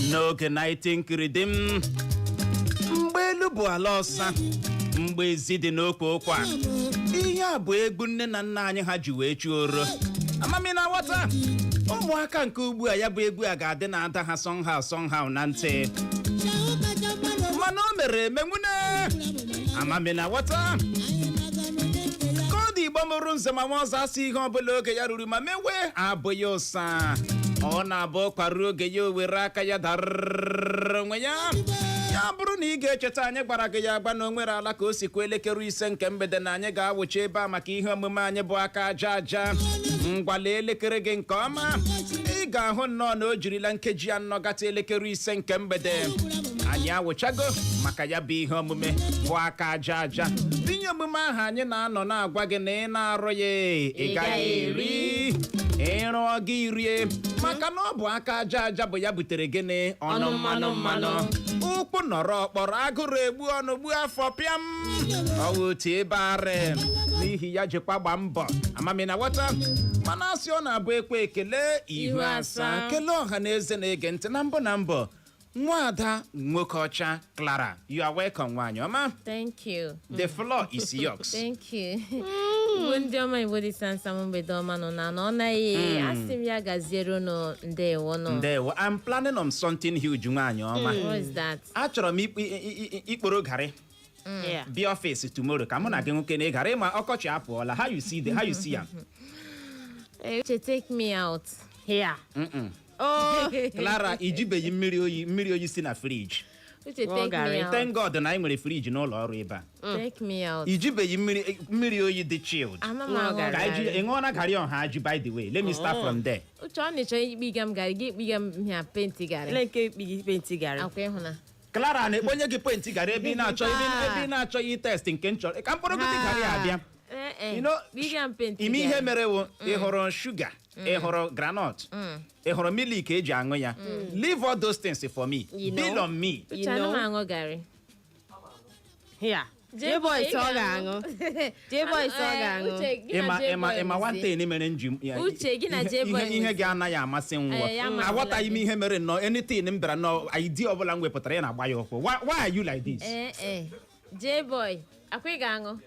N'oge 19 dị m, mgbe elu bụ ala ọsa, mgbe ezi dị n'okwu ụkwa, ihe a bụ egwu nne na nna anyị ha ji wee chuo oro. Amami na nghọta ụmụaka nke ugbu a, ya bụ egwu a ga-adị na-ada ha somehow somehow na ntị, mana o mere eme nwune. Amami na nghọta ka ọ dị. Igbo mụrụ nze ma nwa ọzọ, asị ihe ọbụla oge ya ruru ma mewe abụghị ụsa. Ọ na-abụ kwaruo oge ya, o were aka ya darịrị onwe ya. Ya bụrụ na ị ga-echeta, anyị gwara gị ya agba na o nwere ala ka o sikwa elekere 5 nke mgbede na anyị ga-awụcha ebe a maka ihe omume anyị bụ aka aja aja. Ngwale elekere gị nke ọma, ị ga-ahụ nnọọ na o jirila nkeji 4 gata elekere 5 nke mgbede. Anyị awụchago maka ya bụ ihe omume bụ aka aja aja. Ihe omume ahụ anyị na-anọ na-agwa gị na ị na-arụ ya, ị gaghị eri. Ịrụọ gị rie, maka na ọ bụ aka aja aja bụ ya butere gịnị? Ọnụ mmanụ mmanụ, ụkwụ nọrọ ọkpọrọ, agụrụ egbu ọnụ gbuo afọ pịam, ọwụ otu ebe arị. N'ihi ya, jikwa gba mbọ. Amami na ghọta, mana asị ọ na-abụ ekwe ekele ihu Ihu asaa. asaa. Kelee ọha na eze na-ege ntị na mbụ na mbụ. Nwaada nwoke ọcha Clara, you are welcome, nwaanyị ọma. Thank you. The floor is yours. Thank you. Igbo ndị ọma, Igbo dị sansa, mgbede ọma nọ na ọ naghị asị m ya gaziere unu. Ndewo nọ. Ndewo. I'm planning on something huge, nwaanyị ọma. What is that? Achọrọ m ikporo garị bịa office tomorrow ka mụ na gị nwoke na ịgara ịma ọkọchị apụọla. How you see am? Eh, Uche, take me out. Here. Mm-mm. Oh. Clara, ijibeghị mmiri oyi, mmiri oyi si na fridge. Uche, Ṅụọ take me garị. out. Thank God na anyị nwere fridge n'ụlọ ọrụ ebe a. Take me out. Ijibeghị mmiri, mmiri oyi dị chilled. Ama m Ṅụọ aṅụ garị. Ka anyị ji garị. ị ṅụọna garị ọha ji? By the way, let me start from there. Uche, ọ na-echọ ikpiga m garị, gị ikpiga m ya paint garị. Ele nke ikpi paint garị. Akwa ịhụna. Clara na-ekponye gị paint garị ebe ị na-achọ ebe ị na-achọghị test nke m chọrọ ka mkpụrụ gị garị abịa. Eh, eh. Kpiga m paint Ime ihe garị. mere wụ, ị hụrụ shuga, ị hụrụ groundnut, ị hụrụ milk eji aṅụ ya, leave all those things for me. You know. Bill on me. You Uche, ana m know. aṅụ garị. Here. J-boy sọ ọ ga-aṅụ. J-boy sọ ọ ga-aṅụ. Uche, gị na Ịma ịma J-boy ịma nwụzie. one thing mere m ji ya. Uche, gị na J-boy ihe nwụzie. gị anaghị amasị m. Eh, ya amasịla Aghọtaghị m gị. ihe mere nnọọ. Anything m bịara nnọọ, idea ọbụla m wepụtara ya na-agba ya ụkwụ. Why are you like this? Ee ee, J-boy, akwa ị ga-aṅụ.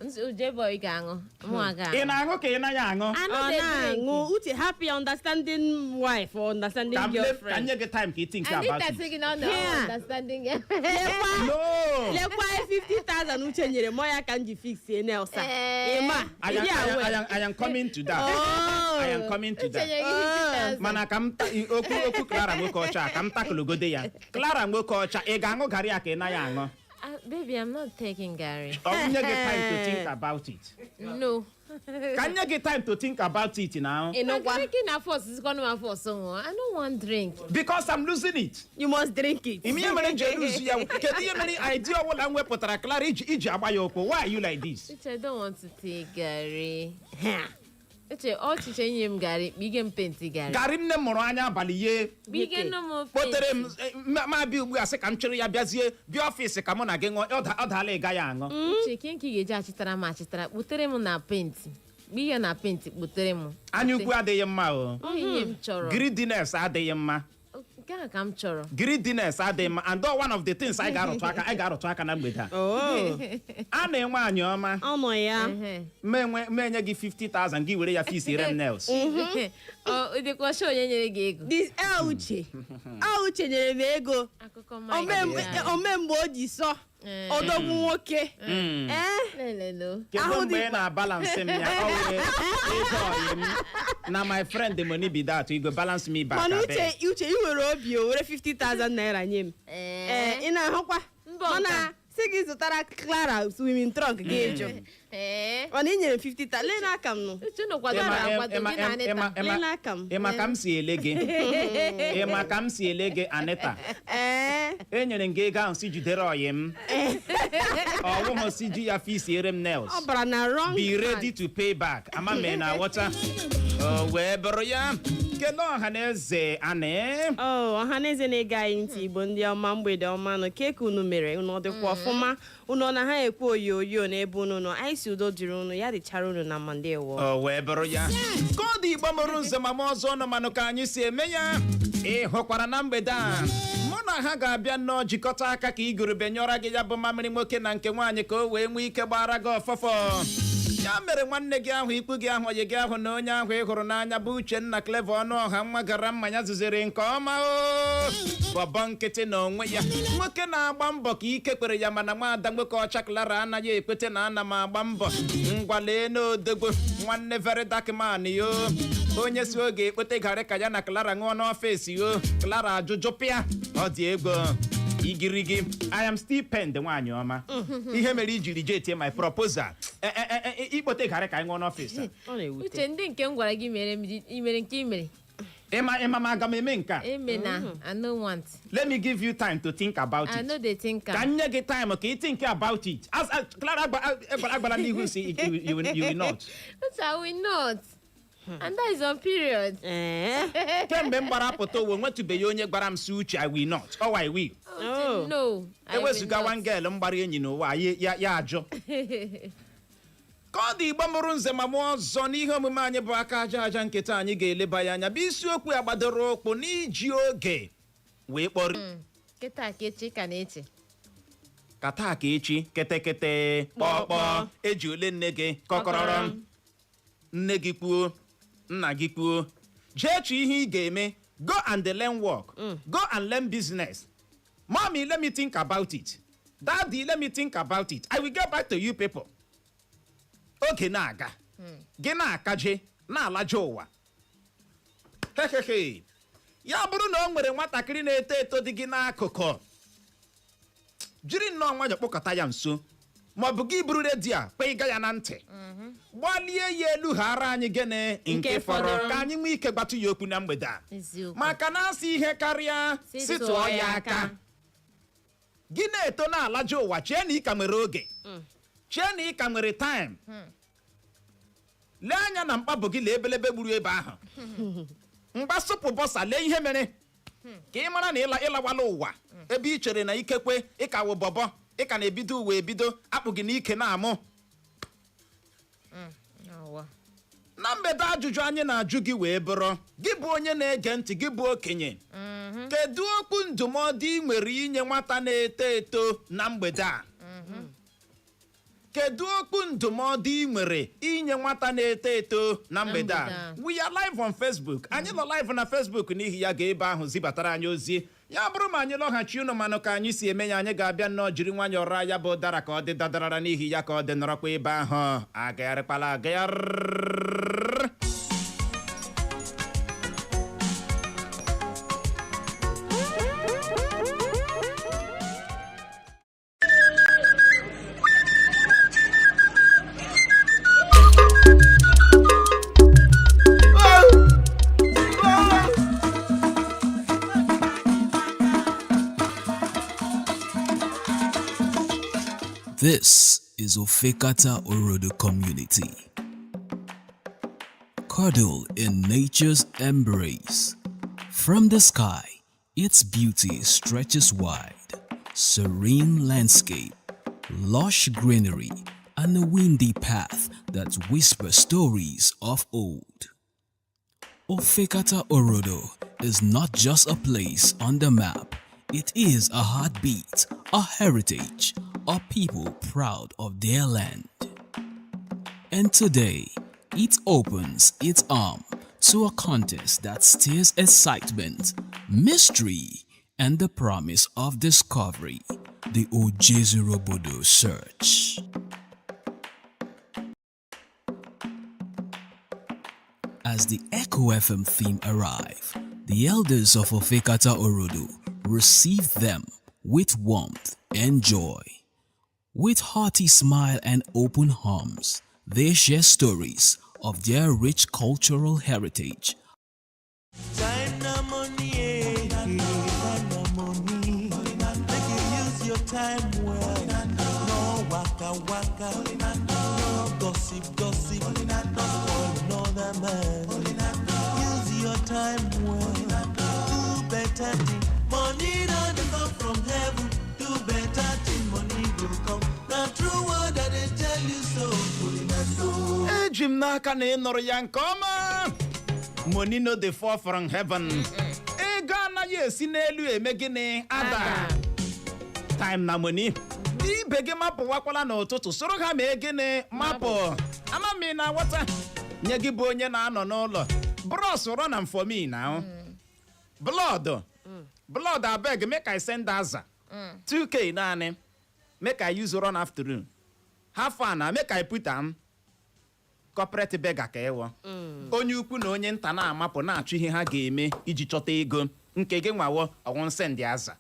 J-boy ga-aṅụ, mụnwa Ị ga-aṅụ. na-aṅụ ka ị naghị aṅụ? I no Ọ dey drink. na-aṅụ. Uche, happy understanding wife or understanding Ka m ka m girlfriend. nye gị time ka ị think about Anita it. sị gị na ọ na Here. understanding. Lekwa. No. Lekwa 50,000 Uche nyere mọ ya ka m ji fix nails a. Eh. Ịma. I am, Ịdị I am, aware. I am coming to that. Oh. I am coming to Uche that. nyere gị 50,000. Mana ka m okwu Clara nwoke ọcha, ka m takụlụgode ya. Clara nwoke ọcha, ị ga-aṅụ garị a ka ị naghị aṅụ? Ah, baby, I'm not taking garri. Ọ nye gị time to think about it. No. Ka nye gị time to think about it now. Ị nụkwa? Gịnị ka ị na-force zikwanụ m force ṅụọ? I no want drink. Because I'm losing it. You must drink it. Ime ihe mere m ji eluzu ya, kedu ihe mere idea ọbụla m wepụtara, Clara, iji agba ya ụkwụ? Why are you like this? Uche, I don't want to take garri. Uche, ọchịchị nye m garị, kpige m paint garị. Garị nne m mụrụ anya abalị ye. Kpige nụ m Kpotere m paint. Ma bịa ugbu a sị ka m chịrị ya bịazie bịa office ka mụ na gị ṅụọ, ọ daala, ị gaghị aṅụ. Uche, ke nke ị ga-eji achịtara m achịtara, kputere m na paint. Kpige na paint, kputere m. Anya ukwu adịghị mma o. Ọ ihe m chọrọ. Greediness adịghị mma. Nke a ka m chọrọ. Greediness adịghị mma, and all one of the things anyị ga-arụtụ aka na mgbede a. Oh. A na-enwe anyị ọma. Ọ nọ ya. Ehe. Ma enye gị 50,000, gị were ya fix rem nails. Ọ dịkwa sure onye nyere gị ego. This El Uche. El Uche nyere m ego. Akụkọ Ome Mike. ome mgbe o ji sọ. Eh. Odogwu nwoke. Eh? Lelelo. Kedu Ahụ mgbe ị dịkwa. na-abalance m ya? Ọ wụ ego ọyị m na my friend money be that. You go balance me back, Mana abeg. Uche, Uche, ị nwere obi o were 50,000 naira nye m. Ee, ị na-ahụkwa. Mbọ Mana nka. si gị zụtara Clara swimming trunk, gị jụ. Ee. Mana ị nyere m 50,000. Lee n'aka m nụ. Uche, unu kwadoro akwado, gị na Anita. Lee n'aka m. Ịma ka m si ele gị, ịma ka m si ele gị, Anita. Ee. Enyere m gị ego ahụ si jidere ọyị m, ọwụhụ si ji ya fisiere m nails. Ọ bara na wrong Be ready hand. to pay back. Ama m na aghọta. O wee bụrụ ya, kelee ọha na eze anị. Oh, ọha na eze na-ege anyị ntị, Igbo ndị ọma, mgbede ọma nụ. Keka unu mere? Unu ọ dịkwa ọfụma? Unu ọ na ha ekwe oyoyo n'ebe unu nọ? Anyị si udo dịrị unu, ya dịchara unu na mandewo. O wee bụrụ ya, ka ọ dị. Igbo mụrụ nze ma m ọzọ nọ, manụ ka anyị si eme ya. Ị hụkwara na mgbede a, mụ na ha ga-abịa nnọọ jikọta aka ka igurube nyọrọ gị ya bụ mamịrị nwoke na nke nwaanyị, ka o wee nwee ike gbara gị ọfọfọ. Ya mere, nwanne gị ahụ, ikwu gị ahụ, oyi gị ahụ na onye ahụ ị hụrụ n'anya bụ Uchenna Clever ọnụ ọha nwa gara mmanya zuziri nke ọma o bọbọ nkịtị na onwe ya, nwoke na-agba mbọ ka ike kwere ya, mana nwaada nwoke ọcha Clara anaghị ekwete na ana m agba mbọ. Ngwa, lee n'odogbo nwanne very dark man yo, onye si oge ekpote garị ka ya na Clara ṅụọ n'ọfịs yo. Clara ajụjụ pịa, ọ dị ego igirigi. I am still penned. Nwaanyị ọma, ihe mere iji reject my proposal ikpote garị ka anyị ṅụọ n'ọfịs a. Ọ na-ewute. Uche, ndị nke m gwara gị mere m i mere nke i mere. Ịma ịma ma aga m eme nke a. Eme na I no want. Let me give you time to think about I it. no dey think Ka am. m nye gị time ka ị think about it. As Clara agbara n'ihu si you will not. Uche, I will not, and that is on period. Ee. Kemgbe m gbara apụta ụwa, nwetụbeghị onye gwara m si, "Uche, I will not," or "I will." Uche, Oh. no, I will Ewezụga not. one girl m gbara enyi n'ụwa ya ajụ ka ọ dị. Igbo mụrụ nze ma mụọ ọzọ, n'ihe omume anyị bụ aka aja aja nketa, anyị ga-eleba ya anya bụ isiokwu ya gbadoro ụkwụ n'iji oge wee kpọrọ. Kịta ka echi ka na-eche. Ka taa ka echi ketekete kpọkpọ eji ole nne gị kọkọrọrọ nne gị kwuo, nna gị kwuo, jee chọọ ihe ị ga-eme. Go and learn work, go and learn business. Mommy, let me think about it. Daddy, let me think about it. I will get back to you people. Oge na-aga, gị na-akaje na-alaje ụwa. Hehehe, ya bụrụ na o nwere nwatakịrị na-eto eto dị gị n'akụkụ, jiri nnọọ nwayọ kpọkọta ya nso, maọbụ gị buru redio a kpịga ya na ntị, gbalie ya elu, ghara anyị gịnị nke Nke fọrọ fọdụrụ. ka anyị nwee ike gbatụ ya okwu na mgbede a. Eziokwu. Maka na asị ihe karịa si si tụọ ya aka. Gị na-eto na-alaja ụwa, chee na ị ka nwere oge, chee na ị ka nwere time. Lee anya na mkpabụ gị, lee ebelebe gburu ebe ahụ mgba sụpụ bọsa. Lee ihe mere ka ị mara na ịlawala ụwa ebe ị chere na ikekwe ịka wụ bọbọ, ị ka na-ebido ụwa ebido, akpụ gị n'ike na-amụ. Ụwa. Na mgbede, ajụjụ anyị na-ajụ gị wee bụrụ, gị bụ onye na-ege ntị, gị bụ okenye, kedu okwu ndụmọdụ ị nwere inye nwata na-eto eto na mgbede a? Kedu okwu ndụmọdụ ị nwere inye nwata na-eto eto na mgbede a? Mgbede a. We are live on Facebook. Anyị nọ live na Facebook, n'ihi ya ga ebe ahụ zibatara anyị ozi. Ya bụrụ ma anyị lọghachi, unu manụ ka anyị si eme ya, anyị ga-abịa nnọọ jiri nwayọọ ra ya bụ ụdara ka ọ dị dadarara. N'ihi ya, ka ọ dị nọrọkwa ebe ahụ, agagharịkwala agagharị. This is Ofekata Orodo Community. Cuddle in nature's embrace. From the sky, its beauty stretches wide. Serene landscape, lush greenery, and a windy path that whispers stories of old. Ofekata Orodo is not just a place on the map, it is a heartbeat, a heritage, a people proud of their land. And today, it opens its arm to a contest that stirs excitement, mystery, and the promise of discovery, the Ojezurobodo Search. As the Echo FM theme arrive, the elders of Ofekata Orodo received them with warmth and joy. With hearty smile and open arms, they share stories of their rich cultural heritage. Time na money, eh? Time na money. Make you use your time well. No waka waka, no gossip gossip, no spoil another man. Use your time well. Do better thing. Money no dey come from heaven. Do better thing, money go come. Na true word I dey tell you so. Eji m n'aka na ị nụrụ ya nke ọma. Money no dey fall from heaven. Ego Esi n'elu eme gịnị? Ada. Time na money. Ibe gị mapụwakwala n'ụtụtụ, soro ha mee gịnị? Mapụ. Ama m ị na-aghọta. Nye gị bụ onye na-anọ n'ụlọ, bros, run am for me now. Blood, blood, abeg, make I send aza 2K naanị, make I use run afternoon. How far na make I put am? Corporate beggar ka ịwọ. Onye ukwu na onye nta na-amapụ, na-achọ ihe ha ga-eme iji chọta ego nke gị. Nwawo ọnwụ send aza,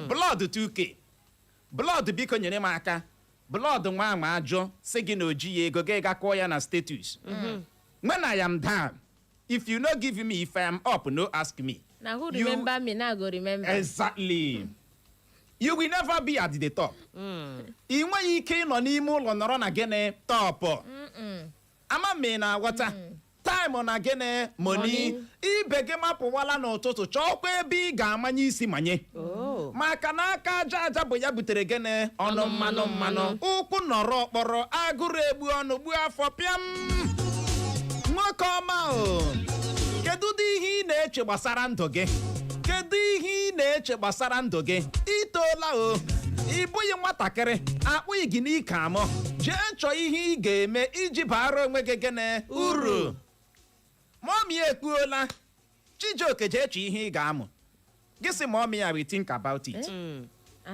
blood, 2K, blood, biko nyere m aka. Blood, nwa ama ajụ si gị na oji ya ego gị ga kụọ ya na status. When I am down, if you no give me, if I am up, no ask me. Na who remember me na go remember. Exactly. You will never be at the top. Ị nweghị ike ịnọ n'ime ụlọ nọrọ na gịnị? Top. Ama m ị na-aghọta. Time na gịnị? Money. Money. Ibe gị mapụwala n'ụtụtụ, chọọkwa ebe ị ga-amanye isi manye. Oh. Maka na aka aja aja bụ ya butere gịnị? Ọnụ mmanụ mmanụ. Ụkwụ nọrọ ọkpọrọ, agụrụ egbu ọnụ gbuo afọ pịam. Nwoke ọma o, kedu ụdị ihe ị na-eche gbasara ndụ gị? Kedu ihe ị na-eche gbasara ndụ gị? Itoola o, ị bụghị nwatakịrị akpụghị gị n'ike amụ. Jee chọọ ihe ị ga-eme iji baara onwe gị gịnị? Uru. Mommy ekwuola, Chijioke, jee chọọ ihe ị ga-amụ. Gị sị mommy, I will think about it.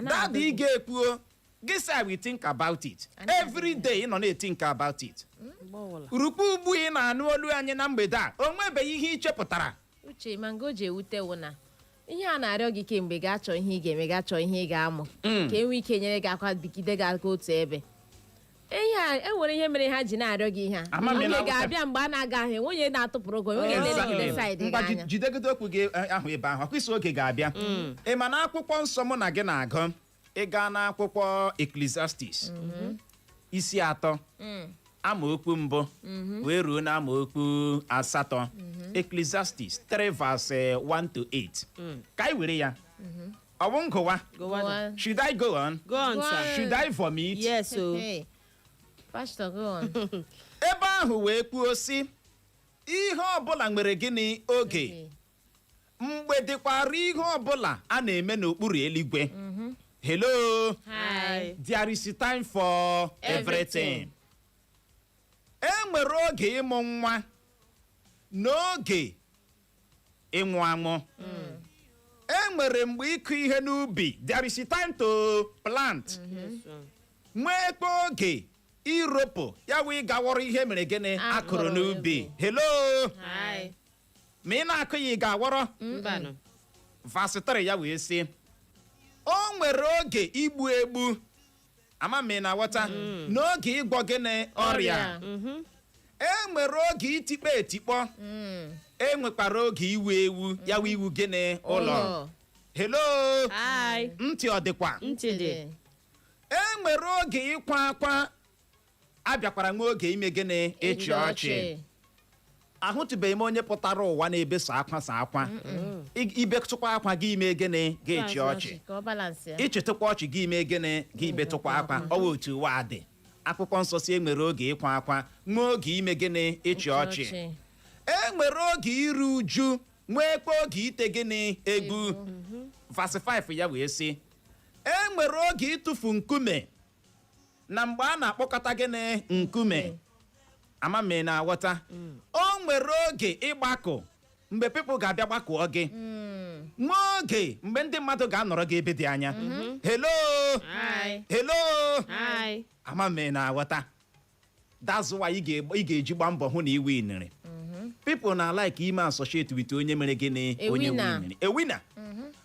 Daddy, ị ga-ekwuo, gị sị, "I will think about it." Every day ị nọ na-ethink about it. Mgbe ọbụla. Rukwa ugbu ị na-anụ olu anyị na mgbede a, o nwebeghị ihe ị chepụtara. Uche, ma nga o ji ewute wụ na ihe a na-arịọ gị kemgbe, gaa chọọ ihe ị ga-eme, gaa chọọ ihe ị ga-amụ ka e nwee ike nyere gị aka bigide gị aka otu ebe. Ihe a enwere ihe mere ha ji na-arịọ gị ihe a. Ama m ị Oge na-aghọta. ga-abịa mgbe a na-agaghị enwe onye na-atụpụrụ gị, onye na-elegide side gị Ngwa, anya. Jidegide okwu gị ahụ ebe ahụ akwụsị. Oge ga-abịa. Ị ma na akwụkwọ nsọ mụ na gị na-agụ, ị gaa n'akwụkwọ Ecclesiastes isi 3, amaokwu 1 wee ruo na amaokwu 8, Ecclesiastes 3 verse 1 to 8, ka anyị were ya. Ọ bụ ngụwa? Go on. Should I go on? Go on, Go sir. on. Should I vomit? Yes, o. Hey. Pastor, go on. Ebe ahụ wee kwuo sị, ihe ọbụla nwere gịnị? Oge. Mgbe dịkwara ihe ọbụla a na-eme n'okpuru eluigwe. Hello. Hi. There is time for everything. Everything. E nwere oge ịmụ nwa n'oge ịnwụ anwụ. E nwere mgbe ịkụ ihe n'ubi. There is time to plant. Yes, o. Nwekwa oge iropụ ya, wee gawọrọ ihe mere gịnị? Akụrụ Akụrụ n'ubi. n'ubi. Hello. Hi. Ma ị na-akụ ya, ị ga-awọrọ. Mbanụ. Verse 3 ya wee sị, o nwere oge igbu egbu, ama m ị na-aghọta, n'oge ịgwọ gịnị? Ọrịa. E nwere oge itikpọ etikpọ. E nwekwara oge iwu ewu ya wụ iwu gịnị? Ụlọ. Hello. Hi. Ntị ọ dịkwa? Ntị dị. E nwere oge ịkwa akwa, abịakwara nwe oge ime gịnị? Ịchị ọchị. Ahụtụbeghị m onye pụtara ụwa na-ebeso akwa sa akwa. Ibetụkwa akwa gị, ime gịnị? Ga-echi ọchị. Ka ọ balance ya. Ịchịtụkwa ọchị gị, ime gịnị? Gị betụkwa akwa. Ọ wụ otu ụwa dị. Akwụkwọ nsọ si e nwere oge ịkwa akwa, nwee oge ime gịnị? Ịchị ọchị. E nwere oge iru uju, nwekwa oge ite gịnị? Egwu. Verse 5 ya wee sị, e nwere oge ịtụfu nkume na mgbe a na-akpọkọta gịnị? Nkume. Ama m ị na-aghọta. O nwere oge ịgbakọ, mgbe people ga-abịa gbakọọ gị, nwee oge mgbe ndị mmadụ ga-anọrọ gị ebe dị anya. Hello. Hi. Hello. Hi. Ama m ị na-aghọta. That's why ị ga-eji gba mbọ hụ na ị winere. People na like ime associate with onye mere gịnị? A Onye winner. winere, a winner.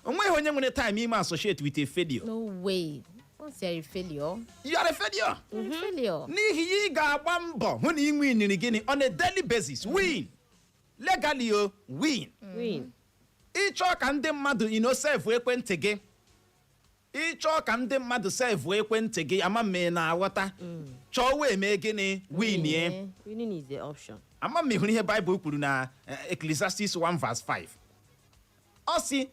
Onweghị onye nwere time ime associate with a failure. No way. Once you're a failure, You are a failure. you're a failure. N'ihi ya, ị ga-agba mbọ hụ na ị winiri gịnị? On a daily basis, win legally o, win. Win. Ịchọọ ka ndị mmadụ ino save ekwentị gị, ịchọọ ka ndị mmadụ save ekwentị gị, ama m ị na-aghọta, chọọ wee mee gịnị? Winie. Winning is the option. Ama m ịhụrụ ihe Baịbụl kwuru na Ecclesiastes 1 verse 5. Ọ sị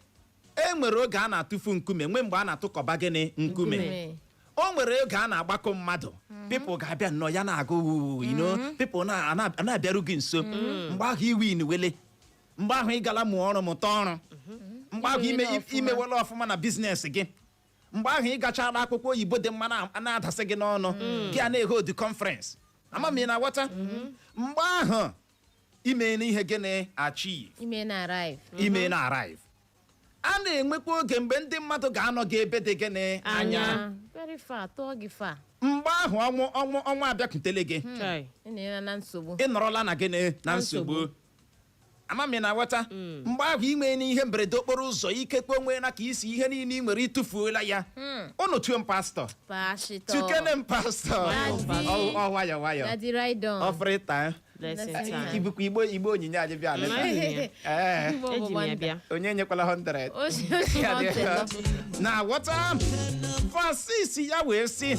e nwere oge a na-atụfu nkume, nwee mgbe a na-atụkọba gịnị? Nkume. Nkume. O nwere oge a na-agbakọ mmadụ. People ga-abịa nnọọ ya na-agụ wuwu, people na-abịaru gị nso. Mgbe ahụ i win wele, mgbe ahụ ị gala mụọ ọrụ, mụta ọrụ. Mgbe Mgbe ahụ ime Imewela ọfụma. Imewela ọfụma na business gị. Mgbe ahụ ị gachala akwụkwọ oyibo dị mma na-adasị gị n'ọnụ gị, a na-ehe odi conference. Ama m ị na-aghọta. Mgbe ahụ ime na ihe gịnị achieve. Ime na arrive. Ime na arrive. A na-enwekwa oge mgbe ndị mmadụ ga-anọ gị ebe dị gịnị anya. Very far, tụọ gị far. Mgbe ahụ ọnwụ abịakwutele gị. Chai. Ị na na nsogbu. Ị nọrọla na gịnị? Na Na nsogbu. nsogbu. Ama m ị na-aghọta. Mgbe ahụ ị nwee n'ihe mberede okporo ụzọ, ikekwe onwe na ka isi ihe niile ị nwere ịtụfuola ya. Unu tue m pastọ. Pashitọ. Tukene m pastọ. Daddy. Ọ nwayọ nwayọ. Daddy, ride on. Ọfrịta. Blessing Blessing time. time. Ibukwa igbo onyinye anyị bịa leta. Mm. Ee. Igbo bụ Eji m ya wonder. bịa. Onye nyekwala 100. Oshi mountain nọ. Na ghọta verse 6 ya wee sị,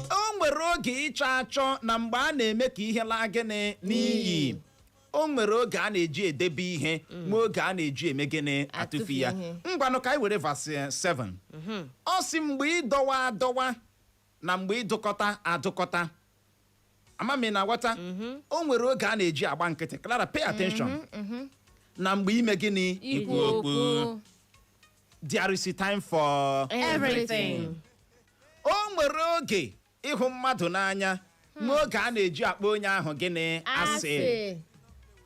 o nwere oge ịchọ achọ na mgbe a na-eme ka ihe laa gịnị n'iyi. O nwere oge a na-eji edebe ihe, nwee oge a na-eji eme gịnị? Atụfu ya. Atụfu ihe. Ngwanụ, ka anyị were verse 7. Ọ sị mgbe ịdọwa adọwa na mgbe ịdụkọta adụkọta. Ama m ị na-aghọta. O nwere oge a na-eji agba nkịtị. Clara, pay attention. Na mgbe ime gịnị? Ikwu okwu. There is a time for everything. O nwere oge ịhụ mmadụ n'anya, nwee oge a na-eji akpọ onye ahụ gịnị? Asị. Asị.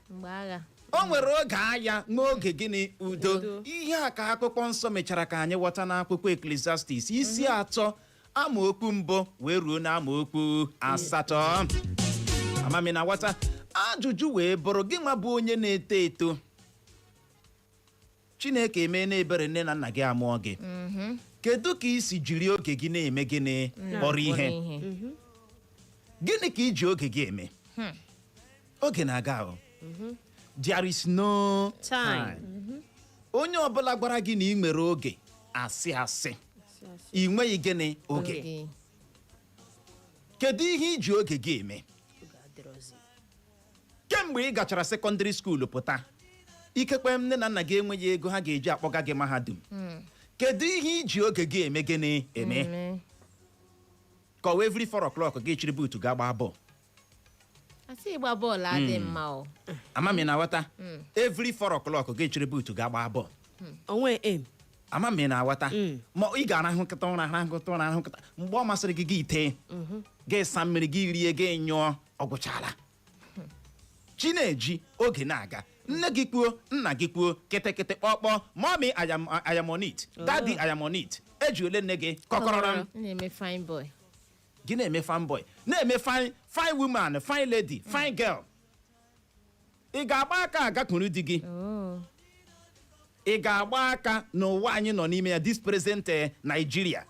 Mgbe agha. O nwere oge agha, nwee oge gịnị? Udo. Udo. Ihe a ka akwụkwọ nsọ mechara ka anyị ghọta n'akwụkwọ Eklesiastis isi 3, amaokwu 1 wee ruo na amaokwu 8. Amami na ghọta. Ajụjụ wee bụrụ, gị nwa bụ onye na-eto eto, Chineke emee na ebere, nne na nna gị amụọ gị, kedu ka ị si jiri oge gị na-eme gịnị? Kpọrọ ihe. Gịnị ka iji oge gị eme? Oge na-aga o. There is no time. Onye ọbụla gwara gị na ị nwere oge, asị asị. Ị nweghị gịnị? Oge. Oge. Kedu ihe iji oge gị eme kemgbe ị gachara secondary school pụta? Ikekwe nne na nna gị enweghị ego ha ga-eji akpọga gị mahadum. Kedu ihe iji oge gị eme gịnị eme? Eme. Ka ọ wee every 4 o'clock gị chiri boot ga gbaa bọọlụ. Asị ịgba bọọlụ adị mma o. Amami na aghọta. Every 4 o'clock gị chiri boot ga gbaa bọọlụ. Onwe aim. Amami na aghọta. Ma ị ga-arahụ nkịta ụra, rahụ nkịta ụra, rahụ nkịta. Mgbe ọ masịrị gị, gị tee, gị sa mmiri, gị rie, gị nyụọ, ọ gwụchala. Chi na-eji, oge na-aga. Nne gị kwuo, nna gị kwuo, kịtịkịtị kpọkpọ, "Mommy, I am on it. Daddy, I am on it." Eji ole nne gị kọkọrọrọ m. Ị na-eme fine boy. Gị na-eme fine boy, na-eme fine fine woman, fine lady, fine girl. Ị ga-agba aka agakwuru di gị? Oh. Ị ga-agba aka n'ụwa anyị nọ n'ime ya, this present Nigeria,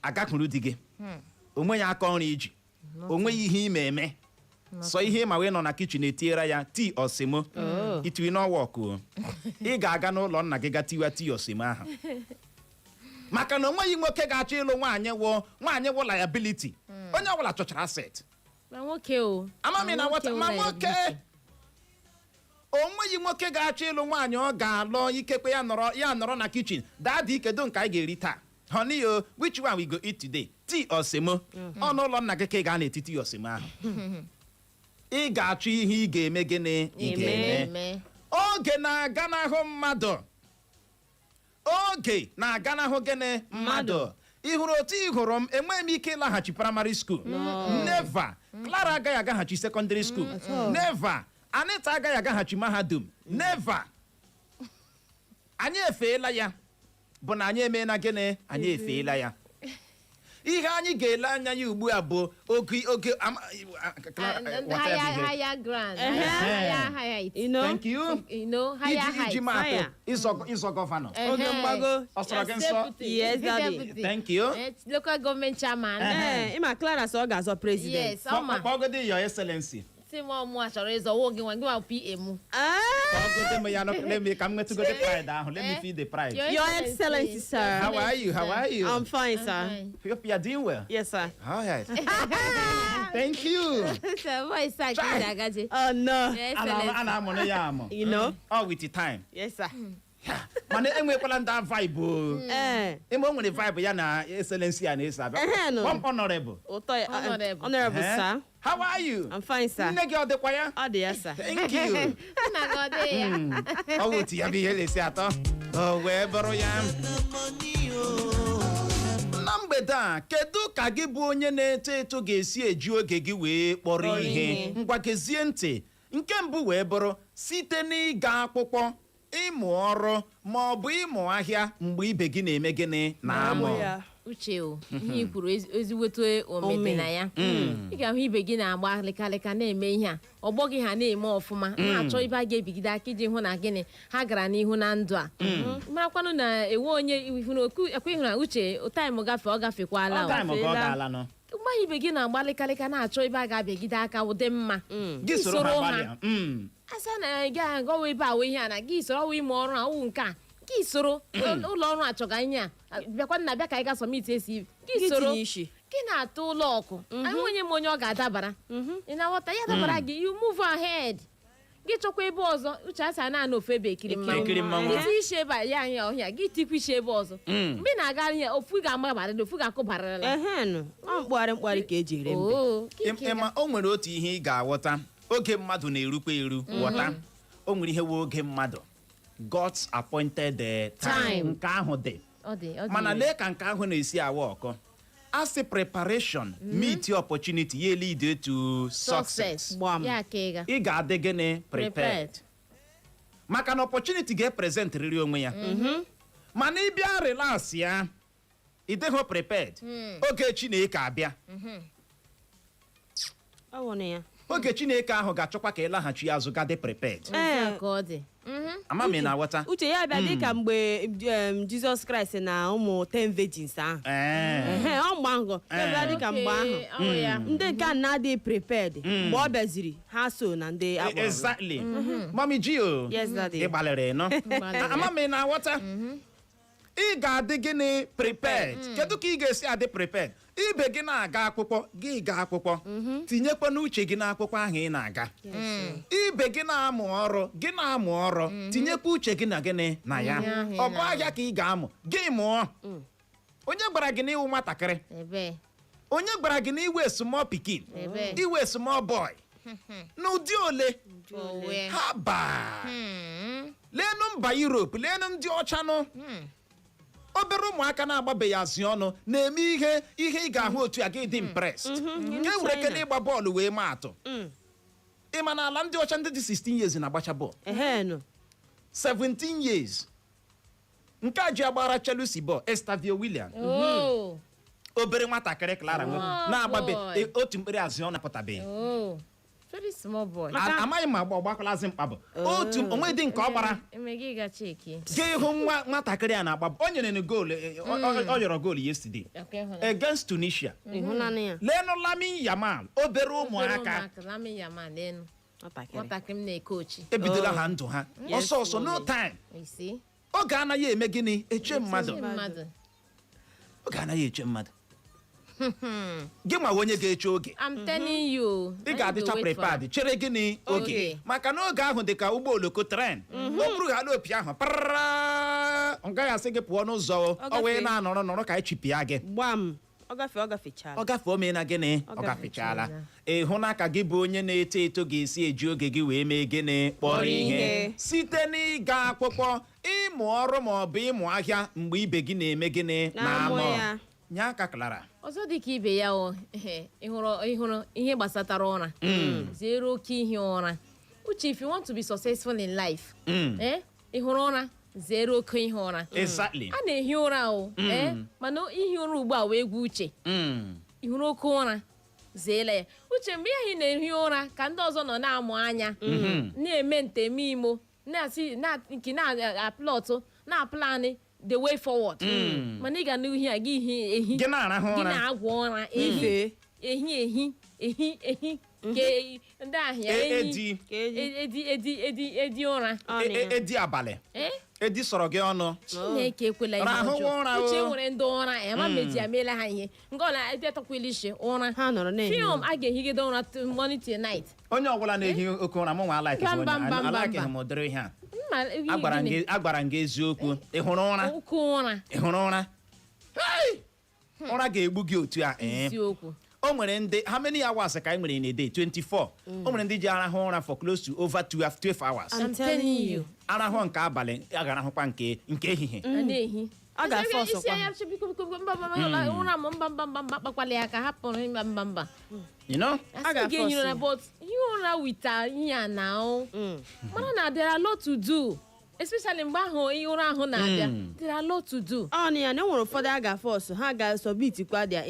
agakwuru di gị? Onweghị aka ọrụ iji, onweghị ihe ime eme, sọ ihe ma wee nọ na kitchen etinyere ya tii osimo. Oh. Itiri n'ọwa ọkụ, ị ga-aga n'ụlọ nna gị ga tiwa tii osimo ahụ, maka na onweghị nwoke ga-achọ ịlụ nwaanyị wụ liability. Onye ọbụla chọchara asset. Ma nwoke o. Amami na nwata wụ ma nwoke liability. Onweghị nwoke ga-achọ ịlụ nwaanyị ọ ga-alụ, ikekwe ya nọrọ na kitchen, "Daddy, kedu nke anyị ga-eri taa? Honey o, which one we go eat today, tea or semo?" Ọ n'ụlọ nna gị ka ị ga n'etiti osemo ahụ. Ị ga-achọ ihe ị ga-eme gịnị? Ị Eme. ga-eme. Eme. Oge na-aganahụ mmadụ. Oge na-aganahụ gịnị? Mmadụ. Ị hụrụ otu ị hụrụ m, enweghị m ike ịlaghachi primary school, never. Clara agaghị agaghachi secondary school, never. Anita agaghị agaghachi mahadum, never. Anyị efeela ya, bụ na anyị emeela gịnị? Anyị efeela ya. Ihe anyị ga-ele anya ya ugbu a bụ oge Clara, whatever Higher, ihe. higher ground. Ehe. Higher, higher height. You know? Thank you. Higher Iji height. maatụ, Higher. ịzọ governor. Ehe. Oge mgbago. Ọ sọrọ gị nsọ. Deputy. Yes, Daddy. Deputy. Thank you. Local government chairman. Ee, ịma Clara sị ọ ga-azọ president. Yes, ọma. Kpọgodi Your Excellency. Si m ọmụ a chọrọ ịzọ wo gị nwa gị nwa PM. Ah! Kpọgodi m ya nụ, let me ka m nwetụgodi pride ahụ. Let me feel the pride. Your Excellency, sir. How are you? How are you? I'm fine, sir. Hope you are doing well. Yes, sir. All right, thank you. Sir, voice a ka ị agaje. Oh, no. Your A na- a Excellency. na-amụrụ ya amụ. You know? All with the time. Yes, sir. Mana enwekwala ndị vibe o. Ee. Ime o nwere vibe ya na excellency a na-eso abịa. Ehe, nụ. One honorable. Ụtọ ya. Honorable. Honorable, Eh? sir. How are you? I'm fine, sir. Nne gị ọ dịkwa ya? Ọ dị ya, sir. Thank you. Nna gị ọ dị ya. Ọ bụ otu ya bụ ihe na-esi atọ. O wee bụrụ ya. Na mgbede a, kedu ka gị bụ onye na-eto eto ga-esi eji oge gị wee kpọrọ Kpọrọ ihe? ihe. Ngwa, gezie ntị. Nke mbụ wee bụrụ site n'ịga akwụkwọ, ịmụ ọrụ ma ọ bụ ịmụ ahịa mgbe ibe gị na-eme gịnị? Na-amụ. Ya. Uche o, ihe i kwuru ezigbote ome dị na ya. Ị ga-ahụ ibe gị na-agba lịkalịka na-eme ihe a, ọgbọ gị ha na-eme ọfụma, na-achọ ibe a ga-ebigide aka iji hụ na gịnị ha gara n'ihu na ndụ a. Marakwanụ na enwe onye ihu oku ekwe ịhụ na uche time gafee, ọ gafekwala o. Time ka ọ gaala nọ. Mgbe ibe gị na-agba lịkalịka na-achọ ebe a ga-abịagide aka ụdị mma, gị soro ha gbalịa. Asa na ị gaghị agawa ebe a wee ihe a na gị soro ọwụ ime ọrụ a, ọwụ nke a gị soro ụlọ ọrụ achọga ihe a bịakwa nna bịa ka anyị ga submit esi gị Gị soro tinye isi. Gị na-atụ ụlọ ọkụ anyị onye ma onye ọ ga-adabara. Ị na-aghọta? Ya dabara gị, you move ahead, gị chọkwa ebe ọzọ. Uche, asa na-anọ ofu ebe ekiri mmanwụ. Ekiri mmanwụ. Gị tinye isi ebe a ya anya ọhịa, gị tikwa isi ebe ọzọ. Mgbe ị na-aga ihe ofu ga-amabarịla, ofu ga-akụbarịla. Ehenụ, ọ mkpụgharị mkpụgharị ka eji ere mbe. Oo, gị Ịma o nwere otu ihe ị ga-aghọta: oge mmadụ na-erukwa eru. Ghọta, o nwere ihe wee oge mmadụ, God's appointed time. Time. Nke ahụ dị. Ọ dị, ọ dị Mana ire. lee ka nke ahụ na-esi awa ọkọ. Asị preparation meet opportunity, ya lead to success. Gbam. Ya ka ị ga Ị ga-adị gịnị? Prepared. Prepared. Maka na opportunity ga-epresent riri onwe ya, mana ị bịa relax ya, ị dịghị prepared, oge Chineke abịa. Ọ wụ na ya. Oge Chineke ahụ ga-achọkwa ka ị laghachi azụ ga dị prepared. Otu a ka ọ dị. Ama m ị na-aghọta. Uche, ya bịa dị ka mgbe Jizọs Kraịst na ụmụ 10 virgins ahụ. Ehe, ọ mgbe ahụ ya bịa dị ka mgbe ahụ. Okay, ọ ya. Ndị nke a na-adịghị prepared, mgbe ọ bịaziri, ha so na ndị akpọrọ. Exactly. Mami Gio. Yes, daddy. Ị gbalịrị nọ. Gbalịrị. Ama m ị na-aghọta. Ị ga-adị gịnị? Prepared. Kedu ka ị ga-esi adị prepared? Ibe gị na-aga akwụkwọ, gị ga akwụkwọ, tinyekwa n'uche gị n'akwụkwọ ahụ ị na-aga. Ibe gị na-amụ ọrụ, gị na-amụ ọrụ, tinyekwa uche gị na gịnị? Na ya. Ihe ahụ ị Ọ bụ na-amụ. ahịa ka ị ga-amụ, gị mụọ. Onye gwara gị na ịwụ nwatakịrị? Ebe. Onye gwara gị na iwe small pikin? Ebe. Iwe small boy n'ụdị ole? Owe. Ha baa, leenụ mba Europe, leenụ ndị ọcha nụ, obere ụmụaka na-agbabeghị azị ọnụ na-eme ihe. Ihe ị ga-ahụ otu a gị dị impressed. Nke were kene ịgba bọọlụ wee maa atụ. Ị ma na ala ndị ọcha, ndị dị 16 years na-agbacha bọọlụ? Ehenụ. 17 years. Nke a ji agbara Chelsea bọọlụ, Estavio William. Oh. Obere nwatakịrị, Clara nwe Oh, na-agbabe boy. otu mkpịrị azị ọ napụtabeghị. Oh. Very small boy. Amaghị m agba ọgbakwalazị mkpabụ otu onwe dị nke ọ gbara. Eme gị ga cheki. Gị hụ nwa nwatakịrị a na-agba, o nyere n goolu, ọ yọrọ goolu yesterday Okay, hụla. against Tunisia. Ịhụnanụ ya. Leenụ Lamine Yamal, obere ụmụaka. Lamine Yamal, leenụ. Nwatakịrị. Nwatakịrị m na-ekochi. Ebidola ha ndụ ha Yes, ọsọ ọsọ, no mommy. time. You see? Oge anaghị eme gịnị? Eche mmadụ. Mmadụ. Oge anaghị eche mmadụ. Gị nwa onye ga-eche oge. I'm telling you. Ị ga-adịcha prepared chere gịnị? Oge. Oge. Maka na oge ahụ dị ka ụgbọ oloko tren. O buru hala opi ahụ parara, ọ gaghị asị gị pụọ n'ụzọ o. Ọ Ọ wee gafee. na-anọrọ nọrọ ka anyị chipịa gị. Gbam, ọ gafee, ọ gafechala. Ọ gafee, o mee na gịnị? Ọ Ọ gafechala. Ị hụ na ka gị bụ onye na-eto eto ga-esi eji oge gị wee mee gịnị? Kpọrọ ihe. Ihe. Site n'ịga akwụkwọ, ịmụ ọrụ ma ọ bụ ịmụ ahịa mgbe ibe gị na-eme gịnị? Na-amụ ya. Nye aka, Clara. Ọzọ dị ka ibe ya o, ị hụrụ ihe gbasatara ụra, zere oke ihi ụra. Uche, if you want to be successful in life, ị hụrụ ụra, zere oke ihi ụra. A na-ehi ụra o, mana ihi ụra ugbu a wee gwa uche. Ị hụrụ oke ụra, zeela ya. Uche, mgbe ihe na-ehi ụra ka ndị ọzọ nọ na-amụ anya, na-eme nteme imo, na-asị na nke na-aplọtụ, na-aplanị the way forward, mana ị ga n'ihu a gị ehi ehi. Gị na-arahụ Gị ụra. na-agwọ ụra ehi. Ife. Ehi ehi ehi ehi ke ndị ahịa ehi. Edi. Ka eji. Edi edi edi edi ụra. Ọ na ya. Edi abalị. Edi sọrọ gị ọnụ. Chineke ekwela ihe Rahụwa ọjọọ. ụra o. Uche, nwere ndị ụra ya ma meji ameela ha ihe nke ọ na-edetọkwala isi ụra. Ha nọrọ na-ehi. Film a ga-ehigide ụra morning till night. Onye ọbụla na-ehi oke ụra, mụ nwa alaiki. Mba, mba, mba, mba, Alaiki mba. m ụdịrị ihe a. Mma, ihe Agwara m gịnị? gị, agwara m gị eziokwu. Ị hụrụ ụra? Oke ụra. Ị hụrụ ụra? Hey! Ụra ga-egbu gị otu a, ee. Isiokwu. O nwere ndị, how many hours ka anyị nwere in a day? 24. O nwere ndị ji arahụ ụra for close to over 12, 12 hours. I'm telling you. Arahụ nke abalị, a ga-arahụkwa nke ehihie. A na-ehi. Ọ ga-afọ Isi ọsọkwa. anya biko, biko, biko, mba, mba, mba, ụra m, mba, mba, mba, mba, kpakwala ya ka hapụrụ, mba, mba, mba. You know? A Asị ga-afọ gị enyere ọsọ. ụra, but hi ụra wita ihe a na o mara na there are lot to do, especially mgbe ahụ ihe ụra ahụ na-abịa, there are lot to do. Ọ na ya na enwere ụfọdụ a ga-afọ ọsọ, ha ga-submitkwa their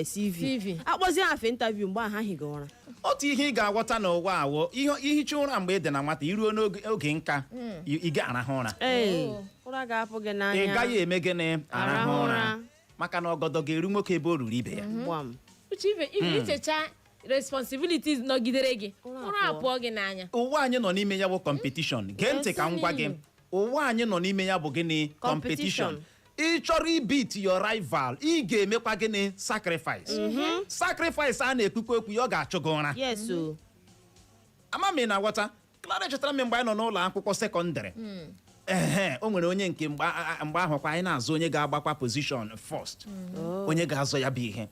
CV. CV. Akpọzie ha for interview, mgbe ahụ ha higa ụra. Otu ihe ị ga-aghọta n'ụwa awụ ihe ihicha ụra mgbe ị dị na nwata, iruo n'oge oge nka, ị ga-arahụ ụra. Ee. Oh. Ụra ga-apụ gị n'anya. Ị gaghị eme gịnị? Arahụ Arahụ ụra. ụra. Maka na ọgọdọ ga-eru nwoke ebe o ruru ibe ya. Gbam. Uche, ife ichecha responsibilities nọgidere gị, Ụra ụra apụọ. apụọ gị n'anya. Ụwa anyị nọ n'ime ya bụ competition. Gee ntị ka m gwa gị, ụwa anyị nọ n'ime ya bụ gịnị? Competition. Ị chọrọ ibeat your rival, ị ga-emekwa gịnị? Sacrifice. Sacrifice a na-ekwukwa okwu ya, ọ ga-achụ gị ụra. Yes o. Ama m ị na-aghọta. Clara, chetara m mgbe anyị nọ n'ụlọ akwụkwọ sekọndịrị. Ehe, o nwere onye nke mgbe ahụ kwa anyị na-azụ onye ga-agbakwa position first, onye ga-azọ ya bụ ihe.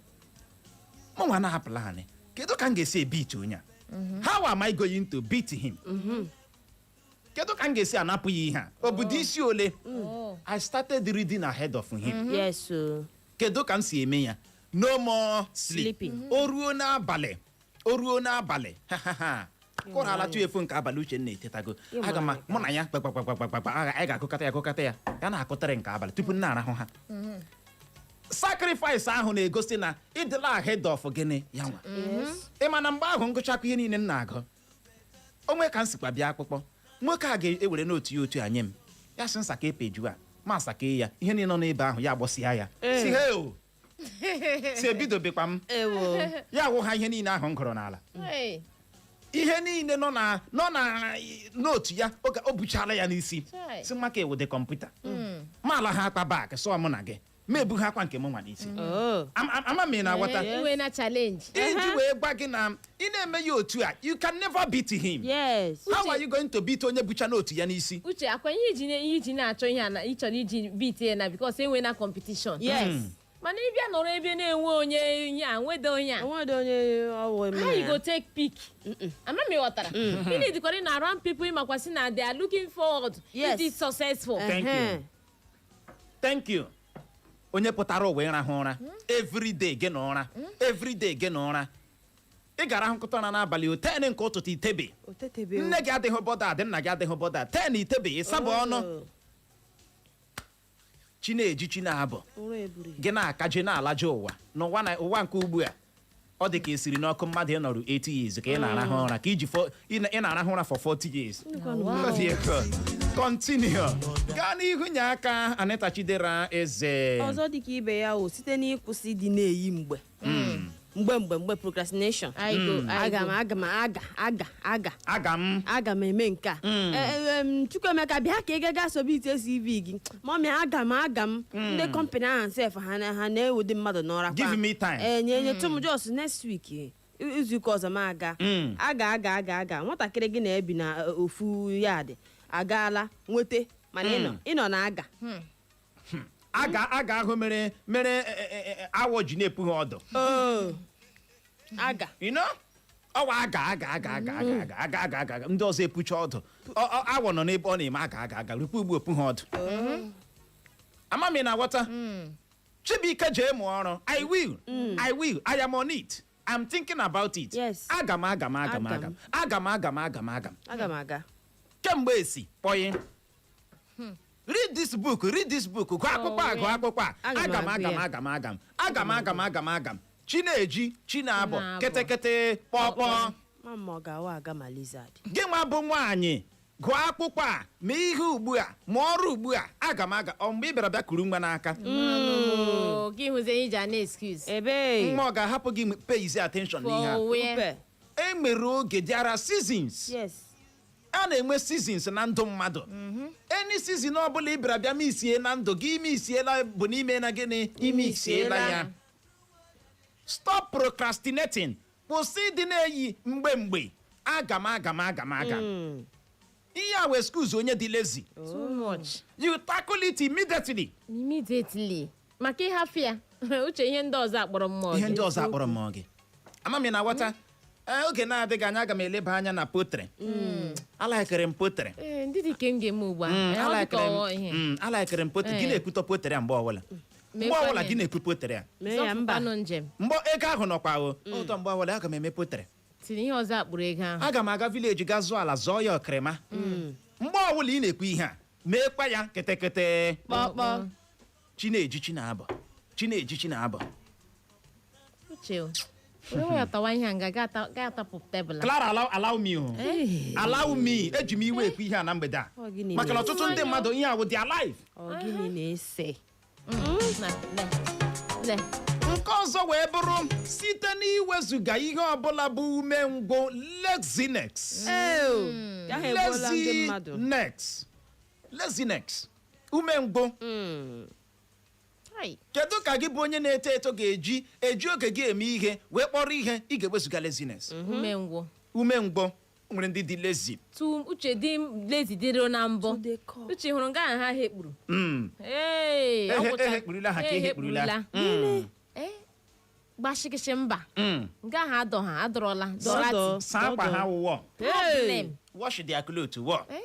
Mụnwa na-ahapụla anyị, kedu ka m ga-esi ebeat onye a? How am I going to beat him? Kedu ka m ga-esi anapụ ya ihe a? Obodo isi ole? Oh. I started reading ahead of him. Yes o. Kedu ka m si eme ya? No more sleep. Sleeping. O ruo n'abalị, o ruo n'abalị, ha ha ha, kụrala 12 nke abalị, Uchenna etetago. Aga m mụ na ya kpakpakpakpakpa, anyị ga-akụkọta ya, akụkọta ya, ya na-akụtarị nke abalị tupu m na-arahụ ha. Sacrifice ahụ na-egosi na ịdịla ahead of gịnị ya nwa. Yes. Ị ma na mgbe ahụ ngụchakwa ihe niile m na-agụ, onwe ka m sikwa bịa akpụkpọ nwoke a ga-ewere n'otu ya otu a nye m ya, sị nsaka peju a ma asaka ya, ihe niile nọ n'ebe ahụ ya agbọsịa ya, si he o si ebidobekwa m. Ewo. Ya wụ ha ihe niile ahụ m gụrụ n'ala. Hey. Ihe niile nọ na n'otu ya, oge o buchala ya n'isi. Chai. Si maka ewude kọmputa ma ala ha akpa bak sọ mụ na gị ma ebu ha akwa nke m nwa n'isi. Oh. Ama m ị na-aghọta. Iwe na challenge. Iji wee gwa gị na ị na-eme ya otu a, you can never beat him. How are you going to beat onye bucha n'otu ya n'isi? Uche, akwa ihe iji na-achọ ihe a na ị chọrọ iji beat ya na because enwe na competition. Mana ịbịa nọrọ ebe na-enwe onye ihe a, nwedo onye a. Enweghị onye ọwụ. How you go take pick? Ama m ịghọtara. Ị na-edikwara na around people ịmakwasị na they are looking forward. It is successful. Thank you. Thank you. Onye pụtara ụwa ịrahụ ụra everyday, gị na ụra everyday, gị na ụra, ị gara ahụkọta ụra n'abalị o 10 nke ụtụtụ, itebe. Otetebe. Nne gị adịghị bother dị, nna gị adịghị bother. 10 itebe, ịsabụ ọnụ, chi na-eji, chi na-abụ. Ụra eburu. Gị na-akaje na-alaje ụwa n'ụwa na ụwa nke ugbu a, ọ dị ka esiri n'ọkụ mmadụ ịnọrụ 80 years ka ị na-arahụ ụra ka iji ị na-arahụ ụra for 40 years. Wow. Ọ dị ego. Continue, gaa n'ihu, nye aka Anita Chidera Eze. Ọzọ dịka ibe ya o, site n'ịkwụsị ịdị na-eyi mgbe mgbe mgbe mgbe, procrastination. I go, I Aga m go. aga m aga aga aga. Aga m. Aga m eme nke a. Chukwuemeka, bịa ka ị gaga submit CV gị. Mummy, aga m, aga m. Ndị company ahụ sef, ha na-ewede mmadụ n'ọra kwa. Give me time. Ee, nye nyetụ m just next week, izuụka ọzọ m aga. Aga aga aga aga, nwatakịrị gị na-ebi na ofu yard agaala nweta, mana ịnọ na aga. Aga aga ahụ mere awọ ji na-epu ha ọdụ. Oh. Aga. You know? Ọwa aga aga aga aga aga aga aga aga aga aga, ndị ọzọ epucha ọdụ. Awọ nọ n'ebe ọ na-eme aga aga aga, rukwa ugbu epu ha ọdụ. Ama m ị na-aghọta. Chibuike, jee mụọ ọrụ. I will, I will, I am on it, I'm thinking about it. Aga m, aga m, aga m. Aga m. Aga m, aga m, aga m, aga m, aga m. Aga m aga. Kemgbe esi kpọyị, read this book, read this book, gụọ akwụkwọ a, gụọ akwụkwọ a. Aga m aga m agụ aga m ya. Aga m, aga m, aga m, aga m, aga m, aga m, chi na-eji, chi na-abọ. Na-abọ. Kịtịkịtị kpọkpọ. Ma ma ọ ga-awa aga ma lizard. Gị nwa bụ nwaanyị, gụọ akwụkwọ a, ma ihe ugbu a, ma ọrụ ugbu a, aga m aga. Ọ mgbe ị bịara bịa kuru nwa n'aka. Oh, gị hụzie ihe iji a na-excuse. Ebe. Nwa ọ ga-ahapụ gị pays attention n'ihe a? For where? Upe. E nwere oge, there are seasons. A na-enwe seasons na ndụ mmadụ. Any season ọ bụla ị bịara bịa misie na ndụ gị, ime isiela bụ n'ime na gịnị, ime isiela ya. Stop procrastinating. Kwụsị ịdị na-eyi mgbe mgbe, aga m, aga m, aga m, aga m. Ihe a wee excuse onye dị lazy. Too much. You tackle it immediately. Immediately. Maka ịhafụ ya, Uche, ihe ndị ọzọ akpọrọ mmụọ Ihe gị. ndị ọzọ akpọrọ mmụọ gị. Ama m ị na-aghọta. Ee, oge na-adịghị anya, aga m eleba anya na poultry. Alaikere m poultry. Ee, ndị dị ka m ga-eme ugbu a. Ee, ọ dị ka Alaikere ọghọ m ihe. Alaikere m poultry. Gị na-ekwutọ poultry a mgbe ọbụla, mgbe Meekwa ọbụla ya. gị na-ekwu poultry a. Mee ya mba. Zọpụkwanụ njem. Mgbe ego ahụ nọkwa o ụtọ, mgbe ọbụla aga m eme poultry. Tinye ihe ọzọ akpụrụ ego ahụ. Aga m aga village, ga zụọ ala, zọọ ya ọkịrịma. Mgbe ọbụla ị na-ekwu ihe a, meekwa ya ketekete. Kpọkpọ. Chi na-eji, chi na-abọ, chi na-eji, chi na-abọ. Uche o, were nwayọ tawa ihe a nga ga-atapụ tebụl a. Clara, allow me o, allow me. Eji m iwe ekwu ihe a na mgbede a Ọ gịnị maka na na-ese? ọtụtụ ndị mmadụ, ihe a wụ their life. Ọ gịnị na-ese? Na le le. Nke ọzọ wee bụrụ site n'iwezuga ihe ọbụla bụ umengwụ, laziness. Eo, ya ha egbuola ndị mmadụ. Laziness, laziness, umengwụ. Hai. Kedu ka gị bụ onye na-eto eto ga-eji eji oge gị eme ihe wee kpọrọ ihe? Ị ga-ewezuga laziness. Umengwụ. Umengwụ nwere ndị dị lazy. Tu Uche dị lazy dịrị na mbụ. To the core. Uche, hụrụ nga ahụ ha hekpuru. Ee, ọ Ehekpurula ha ka ehekpurula. Ee, gbashikịshị mba. Nga ahụ adọ ha adọrọla dọrati. Dọdọ. Saa akwa ha wụwọ. Problem. Wash their clothes wọ. Eh?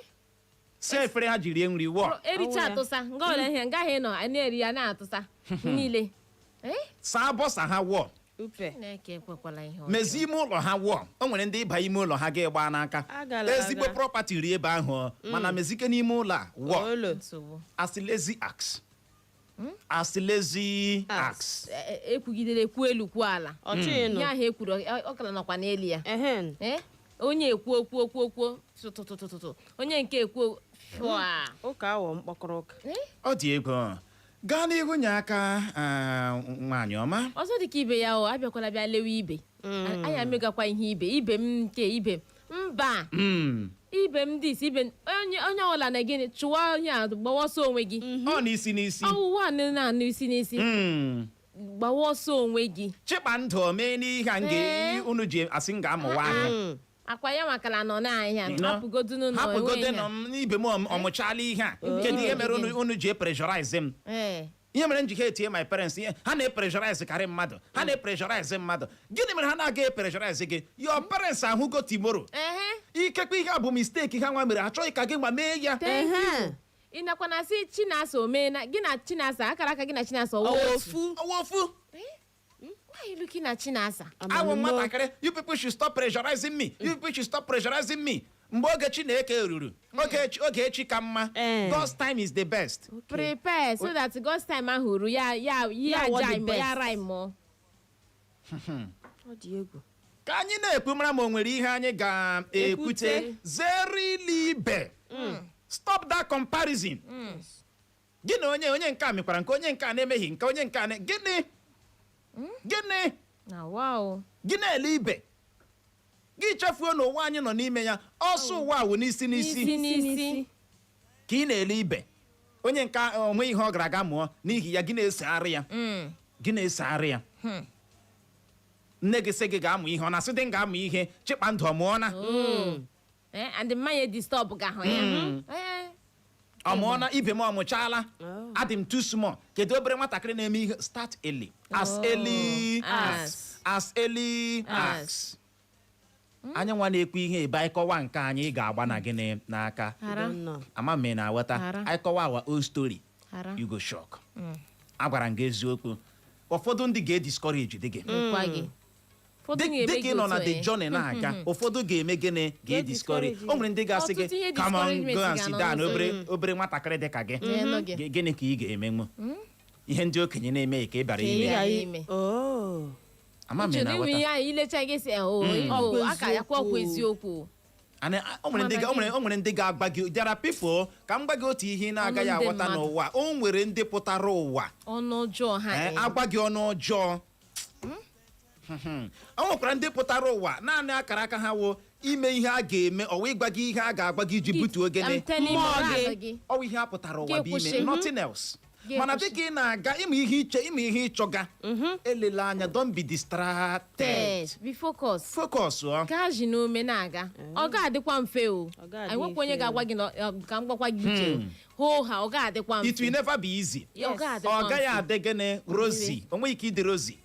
Saa efere ha ji rie nri wọ. Ericha Ọwụ ya. atụsa nga ọla ihe nga ahụ ị nọ a na-eri ya na-atụsa niile. Ee. Saa bọsa ha wọ. Upe. Chineke ekwekwala ihe ọjọọ. Mezie ime ụlọ ha wụọ. O nwere ndị ịba ime ụlọ ha ga-egba n'aka. Agala Ezigbo aga. property rie ebe ahụ ọ, mana mezike n'ime ụlọ a wụọ. Olo. Nsogbu. Asị lazy axe, asị lazy axe. Ekwugidere ekwu elu kwuo ala. Ọ chọghị ịnụ. Ihe ahụ ekwuru ọ kara nọkwa n'elu ya. Ehen. Ee, onye ekwu okwu okwu okwu tụtụtụtụtụ, onye nke ekwu fụa. Ụka awọ mkpọkọrọ ụka. Ọ dị ego. Gaa n'ihu, nye aka, nwaanyị ọma. Ọzọ dị ka ibe ya, o abịakwala bịa lewe ibe anyị amegakwa ihe ibe ibe m nke ibe m mba. Ibe m dis ibe m onye onye ọbụla na gịnị chụwa onye a, gbawa ọsọ onwe gị. Ọ n'isi n'isi. Ọwụwa na-anụ isi n'isi. Gbawa ọsọ onwe gị. Chịkpa ndụ o mee n'ihe a nga unu ji asị m ga-amụwa ahịa. Akwa ya makala nọ n'ahịa. No. Hapụgodunu nọ. Hapụgodenu m n'ibe m ọmụchala ihe a. Kedu ihe mere unu ji epressurize m? Ee. Ihe mere m ji ha etinye my parents, ihe ha na-epressurize karị mmadụ, ha na-epressurize mmadụ. Gịnị mere ha na-aga epressurize gị? Your parents ahụgo tomorrow. Ehe. Ikekwe ihe a bụ mistake ha nwa mere, achọghị ka gị nwa mee ya. Thank Ehe. you. Ị nakwa na sị Chinasa o mee na gị na Chinasa akara aka gị na Chinasa ọwụ otu. Ofu. Ọwa ofu. Why you looking at Chinasa? Awụ nwatakịrị, you people should stop pressurizing me, you people should stop pressurizing me. Mgbe oge Chineke ruru, oge echi, oge echi ka mma. God's time is the best. Prepare so that God's time ahụ ru ya ya ya. Ya wọ the Jai mọ ya best. rai mọ. Ọ dị egwu. Ka anyị na-ekwu mara ma o nwere ihe anyị ga-ekwute. Ekwute. Zere ile ibe. Stop that comparison. Gị na onye onye nke a mekwara nke onye nke a na-emeghị, nke onye nke a gịnị gịnị? Na wow. Gị na-ele ibe gị, chefuo na ụwa anyị nọ n'ime ya, ọsọ ụwa wụ n'isi n'isi. N'isi n'isi. Ka ị na-ele ibe onye nke a, onwe ihe ọ gara aga mụọ n'ihi ya, gị na-esegharị ya, gị na-esegharị ya. Nne gị sị gị ga-amụ ihe, ọ na-asị dị m ga-amụ ihe. Chịkpa ndụ ọ mụọ na Eh, and mmanya disturb ga ahụ ya. Eh. Ọ mụọ na ibe m ọmụchaala. Oh. Adị m too small. Kedu obere nwatakịrị na-eme ihe? Start early, as early as As. as early As. as anyị nwa na-ekwu ihe ebe anyị kọwa nke anyị ga-agba na gịnị n'aka. Hara. Don't know. Ama m ị na-aghọta. Hara. Anyị kọwa our own story, Hara. you go shock. Agwara m gị eziokwu, ụfọdụ ndị ga-ediscourage dị gị. Nkwa gị. Ụfọdụ ga-eme Dị ka gị ị nọ na otu the onye. journey na-aga, ụfọdụ ga-eme gịnị? Ga-ediscourage. O nwere ndị ga-asị Ọtụtụ gị, ihe come on, discouragement go and sit ga-anọ down. n'ụzọ. Obere obere nwatakịrị dị ka gị. N'elu gị. Gịnị ka ị ga-emenwu? Ihe ndị okenye na-emeghị ka ị bịara Ka ị ime. bịara ime. Oh. Ama m Uche ị na ịnwe na-aghọta. ihe ahụ ilecha gị sị o Ọkwa aka ya kwa ọkwa. eziokwu. Eziokwu. O nwere ndị o nwere ndị ga-agba gị. There are people, ka m gwa gị otu ihe ị na-agaghị Ọnụ ndị aghọta mmadụ. n'ụwa, o nwere ndị pụtara ụwa Ọnụ ọjọọ ha. Agwa gị ọnụ ọjọọ. O nwekwara ndị pụtara ụwa naanị akara aka ha wụ ime ihe a ga-eme, ọwa ịgwa gị ihe a ga-agwa gị iji butuo gịnị? I'm telling you, Mmụọ moral gị. gị. Ọwụ ihe a pụtara ụwa bụ Ga-ekwụsị. ime, nothing else. Gị Mana kwụsị. dịka ị na-aga ịmụ ihe iche, ịmụ ihe ịchọga, elela anya, don't be distracted. Yes, be focus. Focus ọ. Ka ji n'ume na-aga, ọ ga-adịkwa mfe o. Ọ ga-adị Enwekwa onye mfe. ga-agwa gị na ka m gwakwa gị uche hoo ha, ọ ga-adịkwa It will mfe. never be easy. Ya, ọ ga-adịkwa Ọ gaghị mfe. adị gịnị rosy. O nweghị ike ịdị rosy.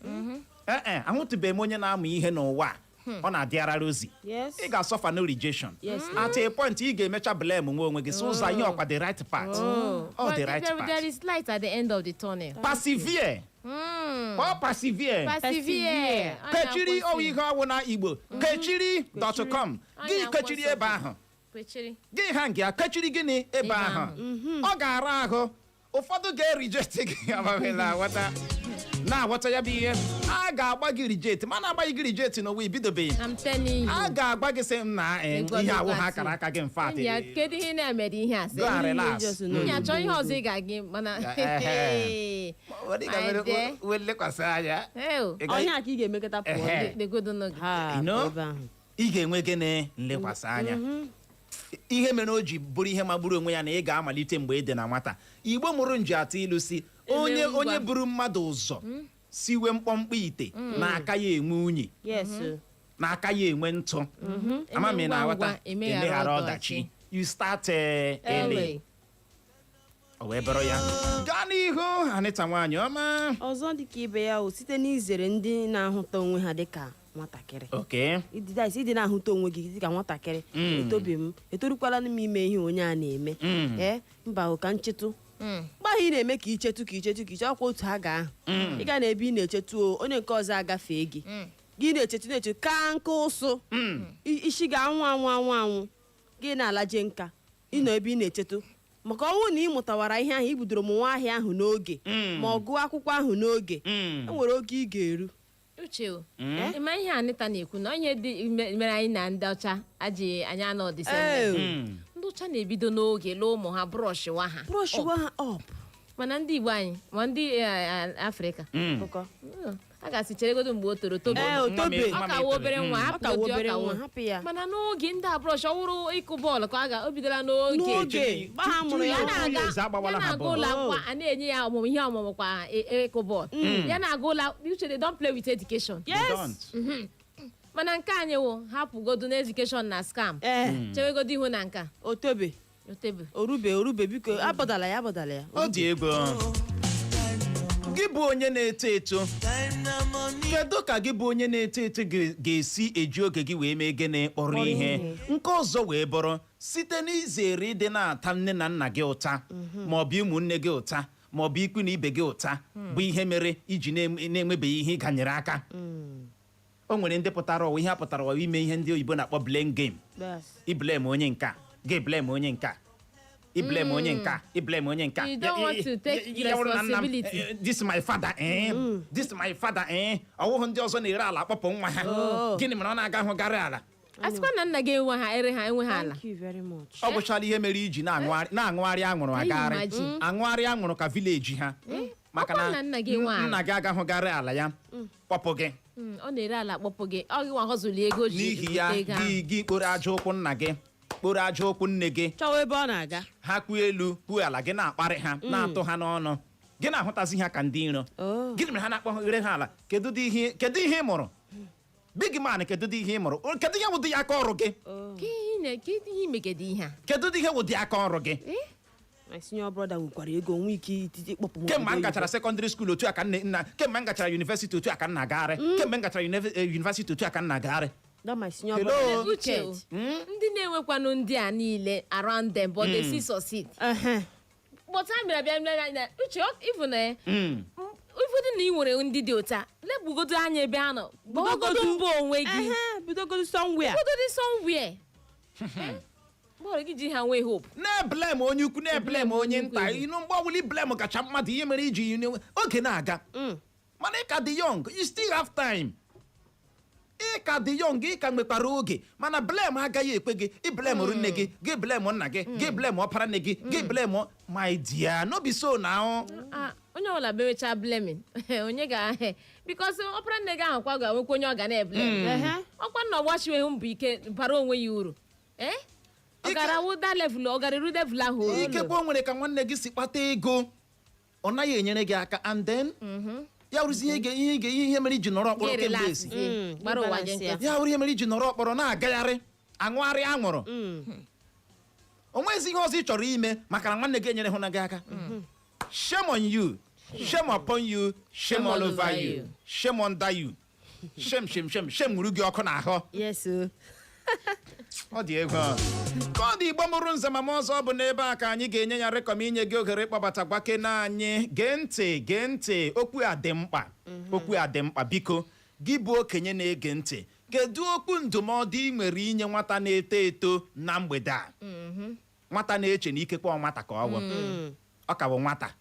Ee, ahụtụbeghị m onye na-amụ ihe n'ụwa a, ọ na-adịara rosy. Yes. Ị ga-asọfa no rejection. Yes. At a point, ị ga-emecha blame nwe onwe gị, sị ụzọ ihe ọkwa the right path, ọ But the right there path. is light at the end of the tunnel. Persevere. Ọ persevere. Persevere. Kechiri ọwụ ihe ọwụ na Igbo kechiri dot com. Gị Anya kechiri akwụkwọ ebe nsọ. ahụ. Kwechiri. Gị ha nke ya kechiri gịnị ebe Ebe ahụ. Ọ ga-ara ahụ, ụfọdụ ga-ereject gị. Amamila aghọta na-aghọta ya bụ ihe a ga-agba gị reject, mana agbaghị gị reject n'ụwa ibidobeghị. I'm telling you. A ga-agba gị sị m na ihe awụ ha akara aka gị mfat. Enyi ya, kedu ihe ị na-emere ihe a sị? Go and relax. Just Enyi ya, chọọ ihe ọzọ ị ga-agị mana. Ehe. My dear. Lekwasị anya. Hey, Ị gaghị- Onye a ka ị ga-emekọta pụọ. Ehe. legodo n'oge. Ha You know? ebe ahụ. Ị ga-enwe gịnị? Nlekwasị anya. Ihe mere o ji bụrụ ihe magburu onwe ya na ị ga-amalite mgbe ị dị na nwata. Igbo mụrụ nji atụ ilu si onye ngwa. Onye buru mmadụ ụzọ siwe mkpọmkpọ ite na-aka ya enwe unyi, Yes. na-aka ya enwe ntụ. Ama m ị Eme ngwa na-aghọta. ngwa, emeghara emeghara ọdachi. ọdachi. You start early. Early. O wee bụrụ ya. Gaa n'ihu, Anita nwaanyị ọma. Ọzọ dịka ibe ya o, site n'izere ndị na-ahụta onwe ha dịka nwatakịrị. Ịdị that is, ịdị na-ahụta onwe gị dịka nwatakịrị. Etobi m, etorukwala m ime ihe onye a na-eme. Ee, mba o, ka nchetụ. Mgbe ahụ ị na-eme ka ichetu, ka ichetu, ka ichetu, ọkwa otu ha ga ahụ ị ga na ebe ị na-echetu o, onye nke ọzọ agafee gị. Gị na-echetu, na-echetu ka nke ụsụ. Isi ga-anwụ anwụ anwụ anwụ, gị na-alaje nka ịnọ ebe ị na-echetu, maka ọnwụ na ị mụtawara ihe ahụ i bidoro mụnwa ahịa ahụ n'oge, ma ọ gụọ akwụkwọ ahụ n'oge. E nwere oge ị ga-eru. Uche o, ịma ihe Anita na-ekwu na ihe dị mere anyị na ndị ọcha aji anyị anọ Disemba. Ndị ọcha na-ebido n'oge lụọ ụmụ ha, brushwa ha Brushwa ha up. Mana ndị Igbo anyị, ma ndị Afrịka, Akụkọ. a ga-asị cheregodo mgbe o toro tobe. Ee, o tobe. Ọ ka wụ obere nwa. Ọ ka wụ Hapụ obere ọ ka nwa, wụ. hapụ ya. Mana n'oge ndị a brush, ọ wụrụ ịkụ bọọlụ ka ọ ga o bidola n'oge. N'oge mgbe ha mụrụ ya. Ya na-aga Years agbawala ya ha na-aga bọọlụ. ụlọ akwụkwọ, a na-enye ya ọmụmụ ihe, ọmụmụ kwa ịkụ bọọlụ. Ya na-aga ụlọ. Uche, they don't play with education. They Yes. don't. Mana nke anyị wụ hapụgodu na education na scam. Chewegodo ihu na nka. O tobe. Otebe. Orube, orube, biko abọdala ya, abọdala ya. Ọ dị egwu. Gị bụ onye na-eto eto, Time na money. kedu ka gị bụ onye na-eto eto ga-esi eji oge gị wee mee gịnị? Kpọrọ ihe. Nke ọzọ wee bụrụ site n'izere ịdị na-ata nne na nna gị ụta, ma ọ bụ ụmụnne gị ụta, ma ọ bụ ikwu na ibe gị ụta, bụ ihe mere iji na-enwebeghị ihe ịganyere aka. O nwere ndị pụtara ụwa, ihe a pụtara ụwa ime ihe ndị oyibo na-akpọ blame game. Yes. Iblame onye nka, gị blame onye nka, iblame onye nka, iblame onye nka. You don't want to take Ya wụrụ na nna m, responsibility. This my father, this my father, ọwụhụ ndị ọzọ na-ere ala akpọpụ nwa ha. Oh. Gịnị mere ọ na-aga hụgarị ala? A sịkwa na nna gị enwe ha ere ha enwe ha ala. Thank you very much. Ọ gwụchala ihe mere iji na-aṅụgharị anwụrụ Can you agagharị imagine? aṅụgharị anwụrụ ka village ha, maka Ọkwa na nna gị enwe ala. nna gị agahụgarị ala ya kpọpụ gị. Ọ na-ere ala akpọpụ gị, ọ gị nwa họzụlụ ego ji N'ihi ya, ebute ego ahụ. gị kporo aja ụkwụ nna gị, kporo aja ụkwụ nne gị. Chọwa ebe ọ na-aga. Ha kwuo elu kwuo ala, gị na-akparị ha, na-atụ ha n'ọnụ, gị na-ahụtazi ha ka ndị iro. Oh. Gịnị mere ha na-akpọghere ha ala? Kedu ihe ị mụrụ, big man? Kedu dị ihe ị mụrụ? Kedu ihe wụdị aka ọrụ gị? Ka ihe kedu ihe imegede ihe a? Kedu dị ihe wụdị aka ọrụ gị? My senior brother nwekwara ego, nwee ike ititi ịkpọpụ m Kemgbe m obodo. gachara secondary school, otu a ka nne nna. Kemgbe m gachara university, otu a ka m na-agagharị. Kemgbe m gachara university, otu a ka m na-agagharị. That my senior Hello? brother. Uche o, ndị na-enwekwanụ ndị a niile around them, but they still succeed. But ha bịara bịa bịa na uche even na ifụdị na ị nwere ndị dị otu a, lepụgodo anya ebe ha nọ, gbagodo mbọ onwe gị. Ehe, bidogodu somewhere. Bidogodu somewhere. Bọọlụ gị ji ha nwee hope. Na-eblame onye ukwu, na-eblame onye nta. Inu mgbe ọbụla iblame kacha mmadụ ihe mere iji oge na-aga, mana ị ka dị young, you still have time. Ị ka dị young, ị ka nwekwara oge, mana blame agaghị ekwe gị. Iblamerụ nne gị, gị blame nna gị, gị blame ọpara nne gị, gị blame. My dear, no be so now. Ah, onye ọbụla bewecha blaming, onye ga because ọpara nne gị ahụ kwa ga-enwekwa onye ọ ga na-eblame. Ọkwa nna ọgbachiweghị mbọ ike bara onwe ya uru, eh, ọ gara wụ that level, ọ gara eru level ahụ o. Ikekwe o nwere ka nwanne gị si kpata ego. Ọ naghị enyere gị aka. And then ya rụzi ihe mere iji nọrọ ọkpọrọ Gị kemgbe esi. relax, gbara ụwa gị balance ya. nkịtị. Ya wụrụ ihe mere iji nọrọ ọkpọrọ na-agagharị aṅụgharị anwụrụ, o nweghịzi ihe ọzọ ị chọrọ ime maka na nwanne gị enyere hụ na gị aka. Shame on you, shame upon you, shame all over you, shame under you, shame, shame, shame, shame nwuru gị ọkụ n'ahụ. Yes o. Ọ dị egwu ka ọ dị. Igbo mụrụ nze ma ọzọ, bụ n'ebe a ka anyị ga-enye ya rekọm, inye gị ohere ịkpọbata gwake na anyị. Gee ntị, gee ntị, okwu a dị mkpa, okwu a dị mkpa. Biko, gị bụ okenye na-ege ntị, kedu okwu ndụmọdụ ị nwere inye nwata na-eto eto na mgbede a, nwata na-eche na ikekwe ọ nwata ka ọ bụ, ọ ka bụ nwata?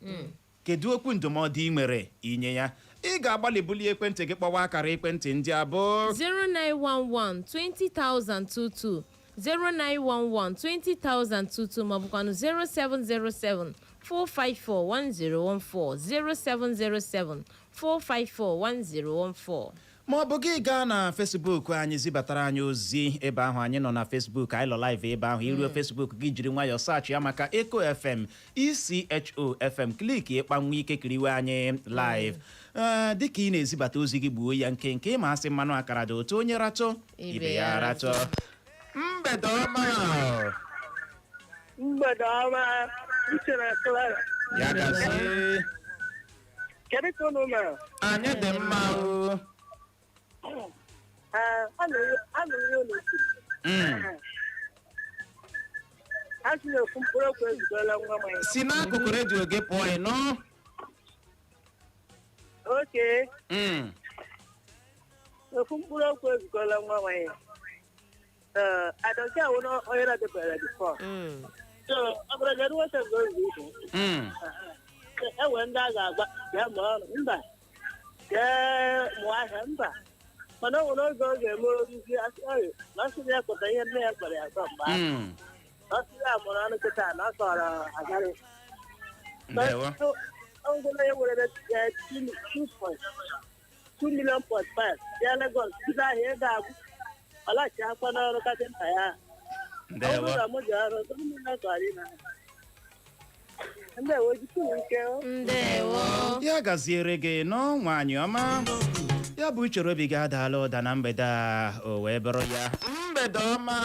Kedu okwu ndụmọdụ ị nwere inye ya? Ị ga-agbalị bulie ekwentị gị kpọwa akara ekwentị ndị abụọ: 0911 20022, 0911 20022, maọbụkwanụ 0707 454 1014, 0707 454 1014. Ma ọ bụ gị gaa na Facebook anyị, zibatara anyị ozi ebe ahụ. Anyị nọ na Facebook, anyị nọ live ebe ahụ. Iruo Facebook gị, jiri nwayọọ search ya maka Echo FM, ECHO FM, click ịkpanwe ike kiriwe anyị live. Ee, dịka ị na-ezibata ozi gị, gbuo ya nke nke ma asị mmanụ akara dị otu onye ratụ ibe ya ratụ. Mgbede ọma. Mgbede ọma, Uche na Clara. Ya gazie. Kedu ka unu mere? Anyị dị mma o. Ee, anụrụ ihe unu kwuru. A sị na ofu mkpụrụ okwu ezugola nwa m anyị. Si n'akụkụ redio gị pụọ, ịnụ? Oke, ofu mkpụrụ okwu ezugola nwa m anyị. Ee, adọsị awụ na onye na-adịbara before. So, ọ bụrụ na eruo otu mgbe o ruru ibu, enwere ndị a ga-agba bịa mụọ ọrụ, mba, jee mụọ ahịa, mba. Mana o nwere oge ọ ga-eme oruzi asị "Oyi, na ọ sị na ya kpọta ihe nne ya kpọrọ ya akpọ mgbe ahụ." Ọ sị ya mụrụ ọnụ kịta na ọ kọrọ agarị. Ndewo. Ngwụla ya were 2.5 million bịa Lagos bido ahịa, ego agwụ, ọlaghachi akwa n'ọrụ kapịnta ya. Ọ Ndewo. bụrụ na mụ ji ọrụ gọọmenti na ndewo, jitu ike o. Ndewo. Ya gaziere gị nọ, nwaanyị ọma. Ya bụ uchere obi gị adaala ụda na mgbede a, o wee bụrụ ya. Mgbede ọma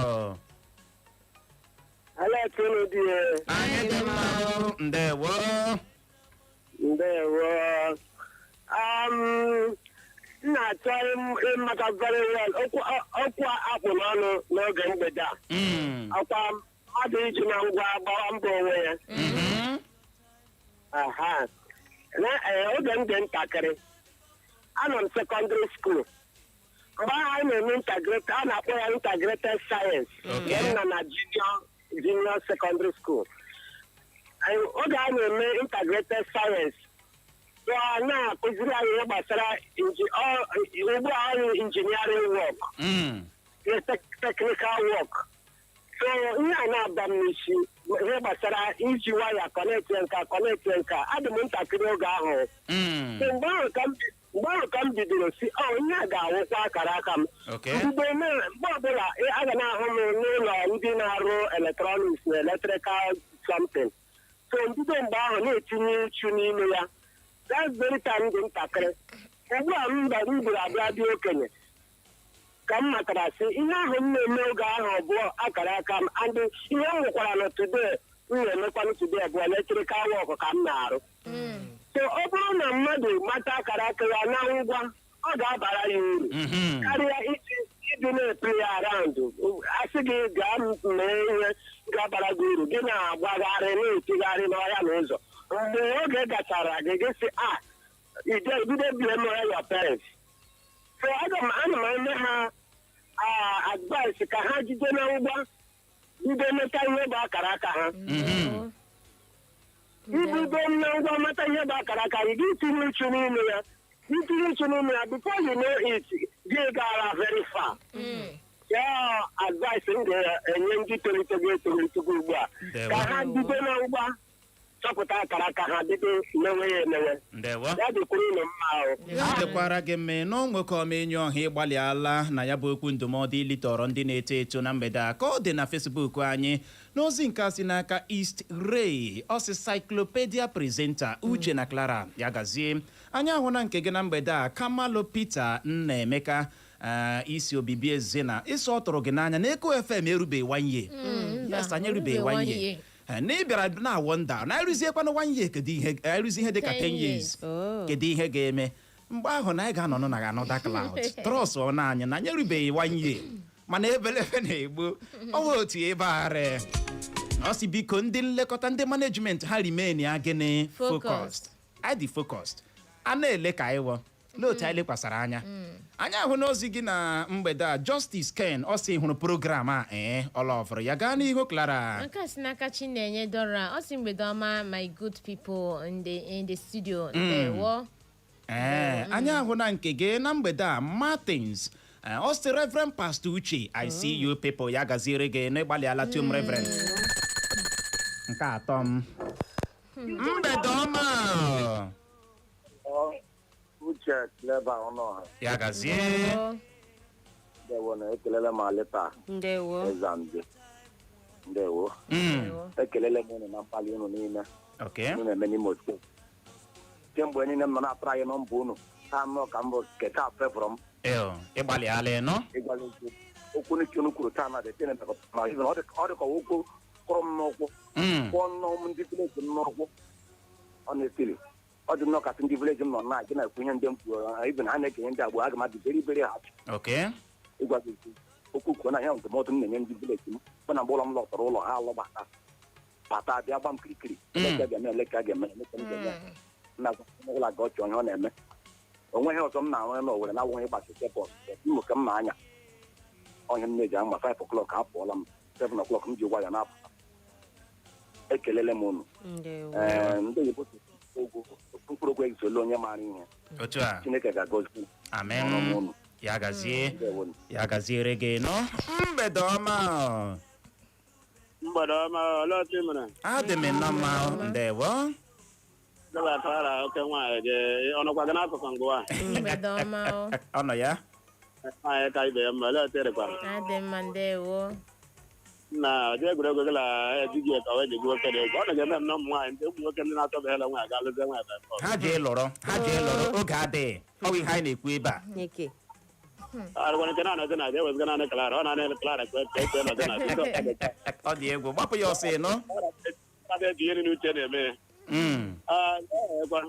o. Alex, unu dị? Anyị dị mma o. Ndewo. Ndewo. M na-achọ ịmata very well okwu akpụ n'ọnụ n'oge mgbede a. Ọkwa mmadụ iji na ngwa gbawa mbọ onwe ya. Aha. Na oge m dị ntakịrị, anọ m secondary school. Mgbe ahụ anyị na-eme integrated, a na-akpọ ya integrated science. Mgbe m nọ na junior secondary school. Oge a na-eme integrated science, so a na-akụziri anyị ihe gbasara ugbu a anyị engineering work, ihe technical work. So ihe a na-aba m n'isi, ihe gbasara iji waya connect nka, connect nka. Adị m ntakịrị oge ahụ. So mgbe ahụ ka m bidoro si ọ ihe a ga-awụkwa akara aka m. Mgbe ọbụla a ga na-ahụ m n'ụlọ ndị na-arụ electronics na electrical something. So mbido mgbe ahụ na-etinye uchu n'ime ya, that very time dị ntakịrị. Ugbu a m bara ugboro abịa dị okenye ka m matara sị ihe ahụ m na-eme oge ahụ bụ akara aka m, and ihe m nwekwara na today m na-emekwanụ today bụ electrical work ka m na-arụ. So ọ bụrụ na mmadụ mata akara aka ya na ngwa, ọ ga-abara ya uru karịa iji ịdị na-epe ya around. Asị gị gaa mee ihe ga-abara gị uru, gị na-agbagharị na-etigharị n'ọhịa na ụzọ. Mgbe oge gachara gị, gị sị a ide bido blame your parents. So aga m ana m eme ha advice ka ha jide na ngwa, bido meta ihe bụ akara aka ha. Ibido na ngwa mata ihe bụ akara aka gị, gị tinye uchu n'ime ya, itinye uchu n'ime ya, before you know it, gị gara very far. Ya advice m ga-enye ndị tolitego etolitego ugbu a, ka ha bido na ngwa. Chọpụta akara aka ha, bido mewe ya emewe. Ndewo. Ya dịkwuru unu mma o. Ya dịkwara gị mma na nwoke ọma, enyi ọha, ịgbalịala na ya bụ okwu ndụmọdụ ilitọrọ ndị na-eto eto na mgbede a. Ka ọ dị na Facebook anyị, n'ozi nke a si n'aka East Ray, ọsị Cyclopedia presenter Uche na Clara, ya gazie. Anyị ahụ na nke gị na mgbede a, Kamalo Peter Nnaemeka, isi obibi eze na ịsọ ọ tụrụ gị n'anya na Eko FM erubeghị one year. Yes, anyị erubeghị one year. Na ị bịara na wonder na eruziekwana one year, kedu ihe erụzi ihe dịka 10 10 years, Oh. kedu ihe ga-eme mgbe ahụ na anyị ga-anọ na another cloud? Trust na anyị na anyị erubeghị one year, mana ebelebe na-egbu ọnwa otu ebe arị. Ọ sị, biko, ndị nlekọta, ndị management, ha remain ya gịnị? Focused. Focused. Anyị dị focused, a na-ele ka anyị wọ lee otu anyị lekwasara anya. Anyị ahụ n'ozi gị na mgbede a, Justice Ken, ọ sị hụrụ program a, ee, ọlọvụrụ ya. Gaa n'ihu, Clara. Nke a si n'aka Chinenye Dora. Ọ sị, mgbede ọma, my good people in the studio. Ndewo. Ee, anyị ahụ na nke gị na mgbede a, Martins. Ọ sị, Reverend Pastor Uche, I see you people. Ya gaziere gị na ịgbalịala tum. Reverend nke atọ m, mgbede ọma. Uche, Clever, ọnụọha. Ya gazie. Ndewo na ekelele m Alita. Ndewo. Ezamdi, ndewo. Ekelele m unu na mkpali unu niile unu na-eme n'Imo Steeti kemgbe niile m nọ na-atara anyị nọmba unu ha nọ ka mbụ nke taa fefọrọ m. Eo, ịgbalịala ịnụ. Ịgwala okwu okwu n'ike unu kwuru taa na dị na even ọ dị ka okwu kụrụ m n'ụkwụ, kụọ nnọọ m ndị village m n'ụkwụ. Ọ na-esiri ọ dị nnọọ kasị ndị village m nọ na gị na-ekwu ihe ndị m kwuru, even ha na-ekenye ndị agbụ aga m adị very very happy. Ịgwa gị okwu okwu kwuo na ihe ndụmọdụ m na-enye ndị village m bụ na mgbe ụlọ m lọtara ụlọ ha alọbata bata bịa gba m kirikiri, eleka ga-eme, eleka ga-eme, eleka m ga-eme nna gwa ụlọ ga ọchị onye ọ na-eme. O nweghị ọzọ m na-arụ n'Owere na-awụghị ịgbachite bus mmụ ka m na-anya ọhịa m na-eji ama 5 o'clock apụọla m, 7 o'clock m ji gwa ya na-apụta. Ekelele m unu. Ndewo. Ee, ndị oyibo si okwu mkpụrụ okwu ezuola onye maara ihe. Otu a. Chineke ga-agọzi unu. Amen. Ọrụ m unu. Ya gazie. Ndewo. Ya gaziere gị nọ, mgbede ọma. Mgbede ọma, olee otu ị mere? Adị m nnọọ mma, ndewo. Dọbatara oke nwaanyị gị ọnọkwa gị n'akụkụ ngụwa. Mgbede ọma o. Ọ nọ ya. Nwaanyị ka ibe ya mma, olee otu ị dịkwara? Adị mma, ndewo. Na ọdị egwuregwu gị na ejighị ka wee jigbu nwoke dị egwu ọ na-eme m na ụmụ nwaanyị ndị ụmụ nwoke ndị na-achọbeghịla nwaanyị ga-alụzie nwaanyị by force. Ha jee lụrụ, ha jee lụrụ, oge adịghị. Ọ bụ ihe anyị na-ekwu ebe a. Eke. Arụkwana nke na-anọzi na abịa ewezụga naanị Clara, ọ naanị Clara ka ekwe nọzi na abịa. Ọ dị egwu, gbapụ ya ọsọ ịnụ. Ọ eji ihe niile uche na-eme ya. Ah, ekwa.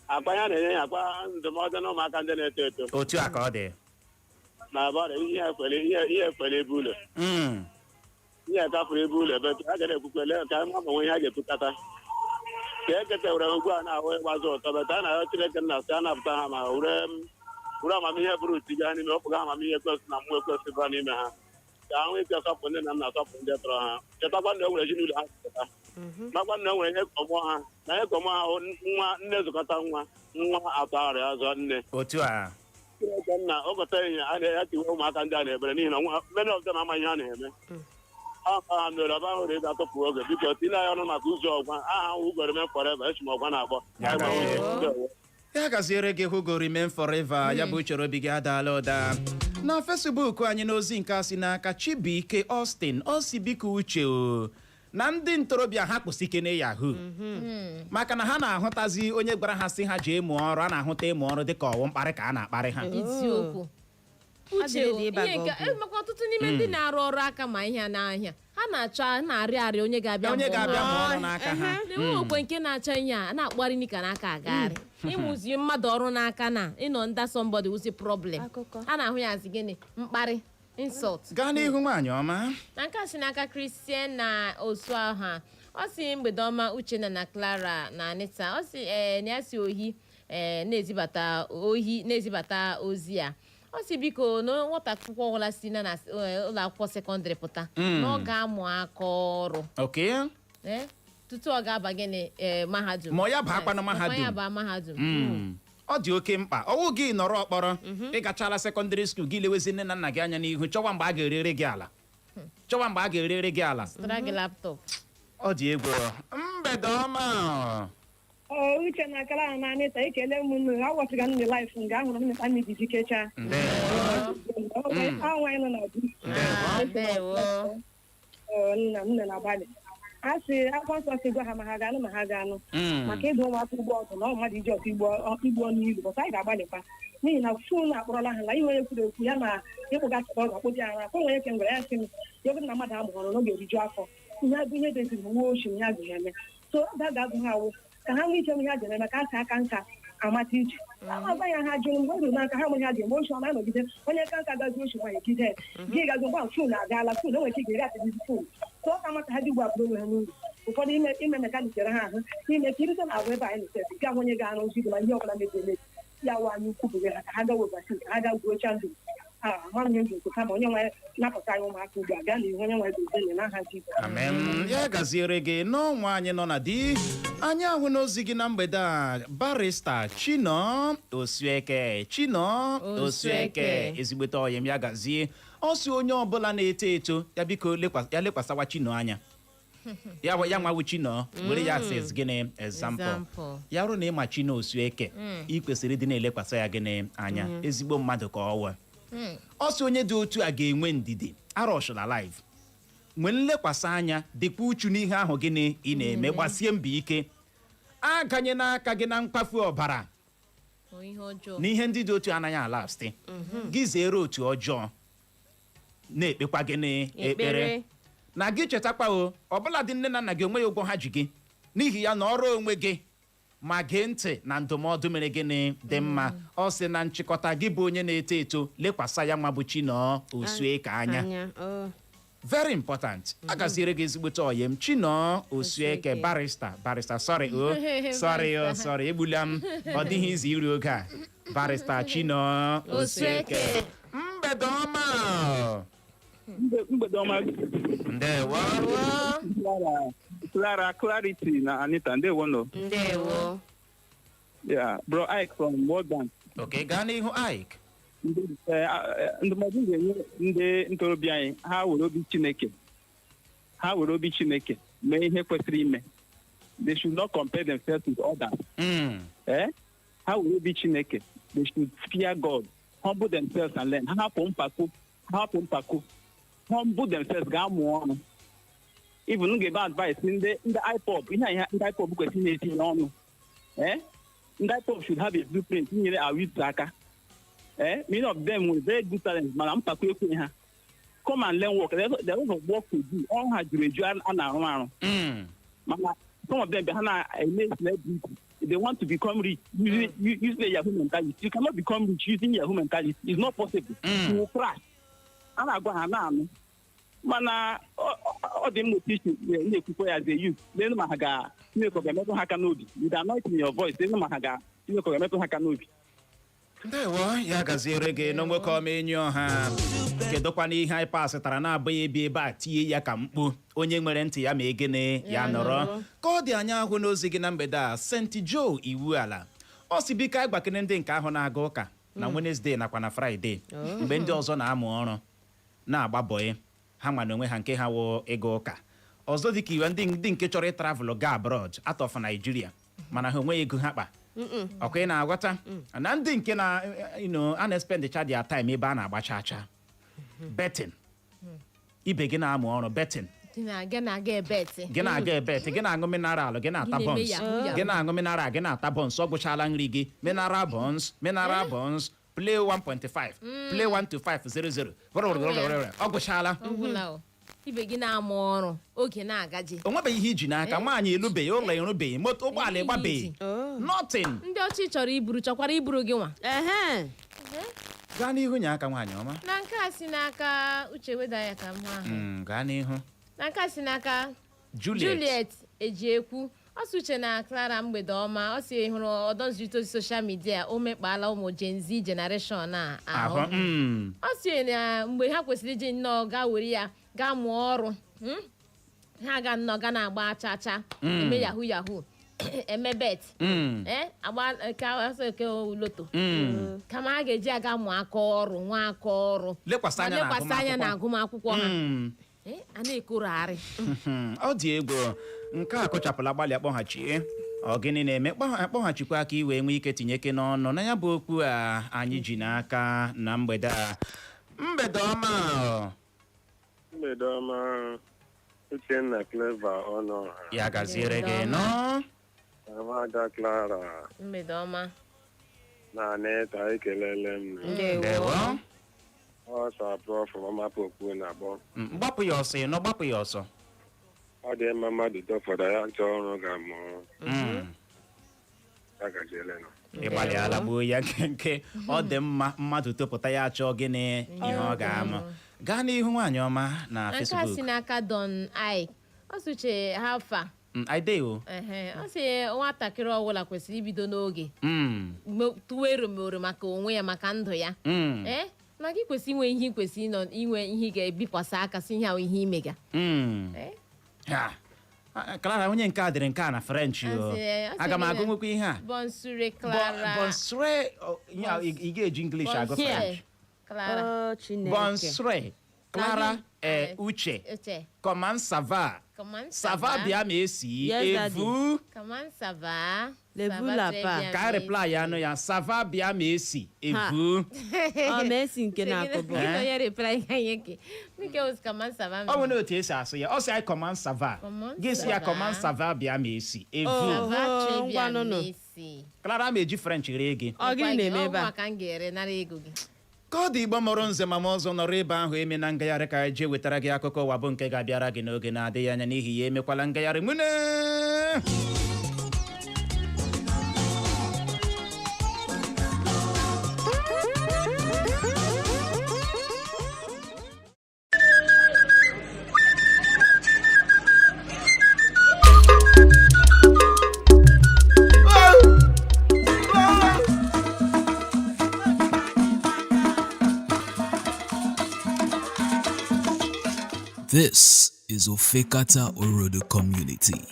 Akwa ya na-enye ya akwa ndụmọdụ na ụmụaka ndị na-eto eto. Otu a ka ọ dị. Na abọrọ ihe ekwere ihe ekwere ebe ụlọ ihe kafuru ebe ụlọ ebe a gara ekwukwe lee ka ma onwe ihe a ga-ekwukata ka e ketewere ugbu a na-ahụ ịgbazụ ụtọ beta a na-arịọ Chineke nna sị a napụta ha ma were amamihe bụrụ utiga ha n'ime ọpụga amamihe ekwesị na mmụọ ekwesị ba n'ime ha, ka ha nwee ike sọpụ ndị na nna, sọpụ ndị tọrọ ha, chetakwa na e nwere ezinụlọ ha cheta, makwa na e nwere ihe kọmọ ha na ihe kọmọ ha hụ nwa nne zụkọta nwa nwa atọ arịa ọzọ nne. Otu a. Chineke nna ụkọta ehihie a na-ya tiwe ụmụaka ndị a na-ebere n'ihi na many of them amaghị ihe a na-eme. Aha mere ọba hụrụ ebe atụpụ oge, biko tinye anyị ọnụ maka ụzọ ọgwa aha Ugo Remain Forever, echi m ọgwa na-akpọ. Ya gazie. Ya gaziere gị, Hugo Remain Forever. Ya bụ uchoro obi gị adaala ụda na Facebook anyị. N'ozi nke a si n'aka Chibuike Austin, ọ si, biko Uche o na ndị ntorobịa, ha kwụsị ike na yahoo, maka na ha na-ahụtazi onye gwara ha si ha jee mụọ ọrụ, a na-ahụta ịmụ ọrụ dịka ọwụ mkparị ka a na-akparị ha. Isiokwu, Uche o, Adịrị dị ịba ihe gị nke ọgwụ. maka ọtụtụ n'ime ndị na-arụ ọrụ aka ma ihe n'ahịa, ha na-achọ na-arịọ arịọ onye ga-abịa onye mụọ ga-abịa ha. mụọ ọrụ n'aka ha. Na-enwe okwe nke na-achọ ihe a na-akpọrị nika n'aka agagharị ịmụzi mmadụ ọrụ n'aka na ịnọ nda somebody wụzi problem. Akụkọ. A na-ahụ ya azị gịnị? Mkparị, insult. Gaa n'ihu, nwaanyị ọma. Na nke a si n'aka Christian na osu aha, ọ si, mgbede ọma, Uchenna na Clara na Anita. Ọ si ee na ya si ohi ee na-ezibata ohi na-ezibata ozi ya. Ọ si, biko, na nwata akwụkwọ ọbụla si na ụlọ akwụkwọ sekọndịrị pụta, na ọ ga-amụ aka ọrụ tutu ọ ga-aba gịnị, mahadum. Ma ọ ya baakwanụ Makwa ya mahadum. baa mahadum. Ọ dị oke mkpa. Ọwụ gị nọrọ ọkpọrọ ịgachala secondary school, gị lewezi nne na nna gị anya n'ihu, chọwa mgbe a ga-erere gị ala, chọwa mgbe a ga-erere gị ala. Zụtara gị laptop. Ọ dị egwu. Mgbede ọma. Ọ Uche na akara ahụ na Anịta, ekele m unu. Awọchịga m live nga ahụrụ m neta mmiri jikecha. Ndewo. Ahụ anyị nọ na di. Ndewo. Ndewo. Ọ, nna m nọ na-agbalị. A sị akwụkwọ nsọ si gwa ha ma ha ga-anụ ma ha ga-anụ maka ịdụ ụmụaka ugbo ọdụ na ọ mmadụ iji ọkụ igbu ọnụ ilu, bọta anyị ga-agbalịkwa n'ihi na phone akpọrọla ha na ihe onye kwuru ekwu ya na ịkpụgasị ọ ga-akpụji ara afọ nwere ike ngwere ya sị m ya bụrụ na mmadụ amụghọrọ n'oge eriju afọ ihe bụ ihe deziri uwe ochi ya ga eme so ọ ga-agụ ha awụ ka ha nwee ike ihe ha ji eme ka a si aka nka amata ije agwa ya. Ha jụrụ mgbe o ruru n'aka ha nwe ha ga-eme ochi ọ na-anọgide onye ka nka gazi ochi nwaanyị gide gị gazi ngwa phone agaala phone enwere ike ị ga-atịzi phone so ọ ka maka ha dị ugbu a bụrụ onwe ha n'uru. Ụfọdụ ime mechanic ere ha ahụ ime ka irute na agwa ebe anyị nọsef gaa onye ga-arụ ozi gị ma ihe ọbụla mebiri emebi ya wụ anyị ukwu bụrụ ha ka ha gawa overseas ka ha gaa gwuocha ndụ a nwanne m ji kama onye nwe napụta anyị ụmụaka ugbu a gaa n'ihu onye nwe gozie n'aha Jizọs. Amen. Ya gaziere gị n'ọnwa anyị nọ na di anyị ahụ n'ozi gị na mgbede a. Barrister Chino Osueke, Chino Osueke. Osueke. Ezigbote ọyị m, ya gazie. Ọ sị onye ọbụla na-eto eto ya biko ya lekwasawa Chino anya ya ya nwawu Chino were ya as gịnị? Example. Example. Ya bụrụ na ịma Chino Osueke, ị kwesịrị ịdị na-elekwasa ya gịnị anya. Ezigbo mmadụ ka ọ wee. Ọ sị onye dị otu a ga-enwe ndidi arọshụla live nwee nlekwasị anya, dịkwa uchu n'ihe ahụ gịnị ị na-eme, gbasie mbọ ike, aganye n'aka gị na mkpafu ọbara O ihe ọjọọ. na ihe ndị dị otu anaghị alastị gị. Zere otu ọjọọ, na-ekpekwa gịnị? Ekpere. Ekpere. Na gị chetakwa o ọbụla dị nne na nna gị onwe ya ụgwọ ha ji gị n'ihi ya na ọrụ onwe gị ma gee ntị na ndụmọdụ mere gịnị dị mma. Ọ sị na nchịkọta, gị bụ onye na-eto eto, lekwasa ya nwa bụ Chinọ Osueke anya. Anya ọ. Very important. A gaziere gị, ezigbote ọyị m, Chinọ Osueke. Osueke. Barrister, barrister, sorry o, sorry o, sorry, egbula m. Ọ dịghị izu iri oge a. Barrister Chinọ Osueke. Osueke. Mgbede ọma. Mgbede ọma. Ndewo. Clara, Clara, Clarity na Anita, ndewo no. Ndewo. Yeah, bro Ike from World Bank. Ok, gaa n'ihu, Ike. Ndụmọdụ m ga-enye ndị ntorobịa anyị, ha were obi Chineke, ha were obi Chineke mee ihe kwesịrị ime. They should not compare themselves with others. Eh? Ha were obi Chineke, they should fear God, humble themselves and learn. Ha hapụ mpako, ha hapụ mpako, humble themselves, gaa mụọ ọrụ. Even m ga-ebe advice ndị IPOB, ihe a ihe ndị IPOB kwesịrị na-etinye ọnụ. Eh? Ndị IPOB should have a blueprint inyere our youth aka. Eh? Many of them with very good talent, mana mpako ekweghị ha come and learn work. There is a work to do. Ọrụ ha juru eju a na-arụ arụ. Mana some of them ha na-eme celebrity. They want to become rich using the Yahoo mentality. You cannot become rich using Yahoo mentality. It's not possible. You will crash. A na-agwa ha na-anụ, mana ọ dị mma otu isi na-ekwukwa ya as a youth. Leenụ ma ha ga Chineke ọ ga-emetụ ha aka n'obi with anointing in your voice. Leenụ ma ha ga Chineke ọ ga-emetụ ha aka n'obi. Ndewo, ya gaziere gị na nwoke ọma, enyi ọha. Kedụkwana ihe anyị pasịtara na-abụghị ebe ebe a tinye ya ka mkpu onye nwere ntị ya ma egene ya nọrọ ka ọ dị anya ahụ n'ozi gị na mgbede a. St Joe iwu ala, ọ si biko anyị gbakene ndị nke ahụ na-aga ụka na Wednesday nakwa na Friday mgbe ndị ọzọ na-amụ ọrụ na-agba bọị ha nwa na onwe ha nke ha wụ ịga ụka ọzọ, dịka iwe ndị nke chọrọ ịtravel ga abroad, out of Nigeria, mana ha onweghị ego ha kpa ọkwa. Ị na-aghọta na ndị nke na a na-espendicha their time ebe a na-agba chaa chaa, betting, ibe gị na-amụ ọrụ, betting. Gị na-aga na-aga ebeti. Gị na-aga ebet, gị na-aṅụ mineral, gị na-ata Gị na-eme buns. yahoo yahoo. Gị na-aṅụ mineral, gị na-ata buns. Ọ gwụchala nri gị, mineral buns, mineral buns, play 1.5, play 1 to 5 0 0, ọ gwụchala. Ọ gwụla o. Ibe gị na-amụ ọrụ oge na-agaji. O nwebeghị ihe iji n'aka. Nwaanyị elubeghị, ụlọ ịrụbeghị, moto ụgbọala Ihe ịgbabeghị. iji. Nothing. Ndị ọchị chọrọ iburu chọkwara iburu gị nwa. Ehe. Gaa n'ihu, nye aka, nwaanyị ọma. Na nke a si n'aka Uche weda ya ka m hụ ahụ. Gaa n'ihu. Na nke a si n'aka Juliet. Juliet Ejiekwu, ọ sị, Uche na Clara, mgbede ọma. Ọ sị hụrụ ọdọ nzirịta ozi social media, o mekpaala ụmụ Gen Z generation a ahụ. Ahụ. Ọ sị na mgbe ha kwesịrị iji nnọọ gaa were ya gaa mụọ ọrụ, ha ga nnọọ ga na-agba cha cha, eme yahoo yahoo, eme bet, agba ka asọ eke lotto, kama ha ga-eji aga mụọ aka ọrụ, nwa aka ọrụ. Lekwasị Ma anya na lekwasị anya na agụmakwụkwọ. agụmakwụkwọ ha. A na-ekorogharị. Ọ dị egwu. Nke a kụchapụla. Gbalịa kpọghachie. Ọ gịnị na-eme? Kpọghachikwa aka iwee nwee ike tinyeke n'ọnụ na ya bụ okwu a anyị ji n'aka na mgbede a. Mgbede ọma o. Mgbede ọma, Uchenna Clever Ọnụọha. Ya gaziere gị. Mgbede. Nọ. Amada Clara. Mgbede ọma. Na Anita, ekelele m. Ndewo. Ọsọ abụọ fọmamapụ na-akpọ. Gbapụ ya ọsọ, ịnọ, gbapụ ya ọsọ. Ọ dị mma mmadụ dọfọdụ ya chọọ ọrụ ga-amụ. Ya gaziele nọ. Ị gbalịala gbuo ya nkenke. Ọ dị mma mmadụ topụta ya achọọ gịnị, ihe ọ ga-amụ. Gaa n'ihu, nwaanyị ọma, na Nke a si Facebook. n'aka Don Ike. Ọ sị, Uche, hafa. I dey o. Ehe, ọ sị nwatakịrị ọbụla kwesịrị ibido n'oge tụwa eromero maka onwe ya, maka ndụ ya. Ee, na gị kwesịrị inwe ihe ị kwesịrị ịnọ inwe, ihe ị ga-ebikwasị aka si ihe ahụ ihe imega. Ee. Ha. Ah, Clara, onye nke a dịrị nke a na French o. Ọ sị Aga m gị na- agụ nwekwa ihe a. Bonsoir, Clara. Bonsoir, oh, ihe a, ị ga-eji English agụ Bonsoir, French. Clara. Ọ, Chineke. Bonsoir, Clara, Eh, Uche. Uche. Comment ça va? Comment Ça va bien, merci. Yes, Et daddy. vous? Comment ça va? Le Ça vous va la très pas. bien, Ka merci. reply ya nụ ya, ça va bien, merci. Et Ha. vous? Ọ ma-esi nke na-akụ Gị bọọlụ. na onye reply ka nye ke. Nke was comment ça va? Ọ nwere otu esi asụ ya. Ọ sị anyị comment ça va. Comment Gị sị ya ça va? comment ça va bien, merci. Et Oh. vous? Ça va très bien, Ngwanụnụ. merci. Clara, ma eji French ree gị. Ọ gịnị na-eme ebe a? Ọ ka m ga-ere nara ego gị. Ka ọ dị, Igbo mụrụ nze ma ma ọzọ, nọrọ ebe ahụ, eme na ngagharị ka anyị jee wetara gị akụkọ ụwa bụ nke ga-abịara gị n'oge na-adịghị anya. N'ihi ya, emekwala ngagharị nwune. This is Ofekata Orodo Community.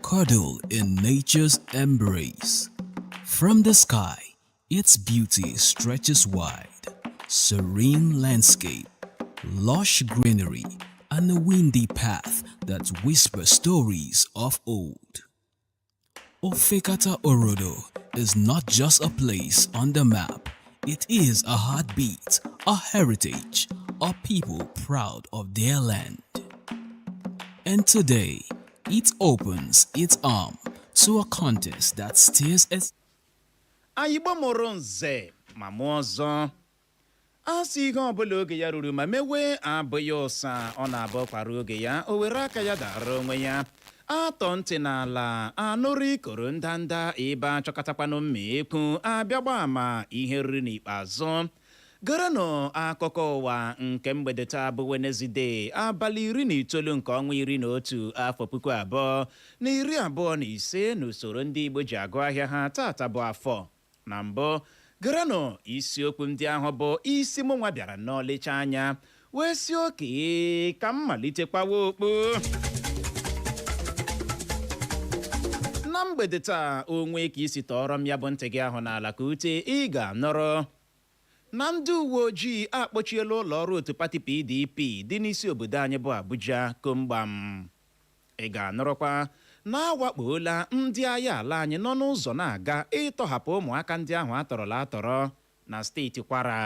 Cuddle in nature's embrace. From the sky, its beauty stretches wide. Serene landscape, lush greenery, and a windy path that whispers stories of old. Ofekata Orodo is not just a place on the map. It is a heartbeat, a heritage, a people proud of their land. And today, it opens its arm to a contest that stirs its Anyị, Igbo mụrụ nze ma mụọ ọzọ, a sị ihe ọbụla oge ya ruru ma mewe abụghị ụsa. Ọ na-abụ kwara oge ya, o were aka ya dara onwe ya. Atọ ntị n'ala anụrụ ikoro ndanda ebe achọkọtakwanụ mma ekwu abịagba ama ihe ruru. N'ikpeazụ, garanụ akụkọ ụwa nke mgbede taa bụ Wenezdee, abalị 19 nke ọnwa 11, afọ 2025, n'usoro ndị Igbo ji agụ ahịa ha. Tata bụ afọ. Na mbụ, garanụ isiokwu ndị ahụ bụ isi mụnwa bịara n'ọlịcha anya wee si oke ka m malitekwawa okpu na mgbede taa. Onwe ka isi tọọrọ m ya bụ ntị gị ahụ n'ala ka ute, ị ga-anọrọ na ndị uwe ojii akpọchiela ụlọ ọrụ otu pati PDP dị n'isi obodo anyị bụ Abuja komgbam. Ị ga-anọrọkwa na awakpola ndị agha ala anyị nọ n'ụzọ na-aga ịtọhapụ ụmụaka ndị ahụ atọrọla atọrọ na steeti Kwara.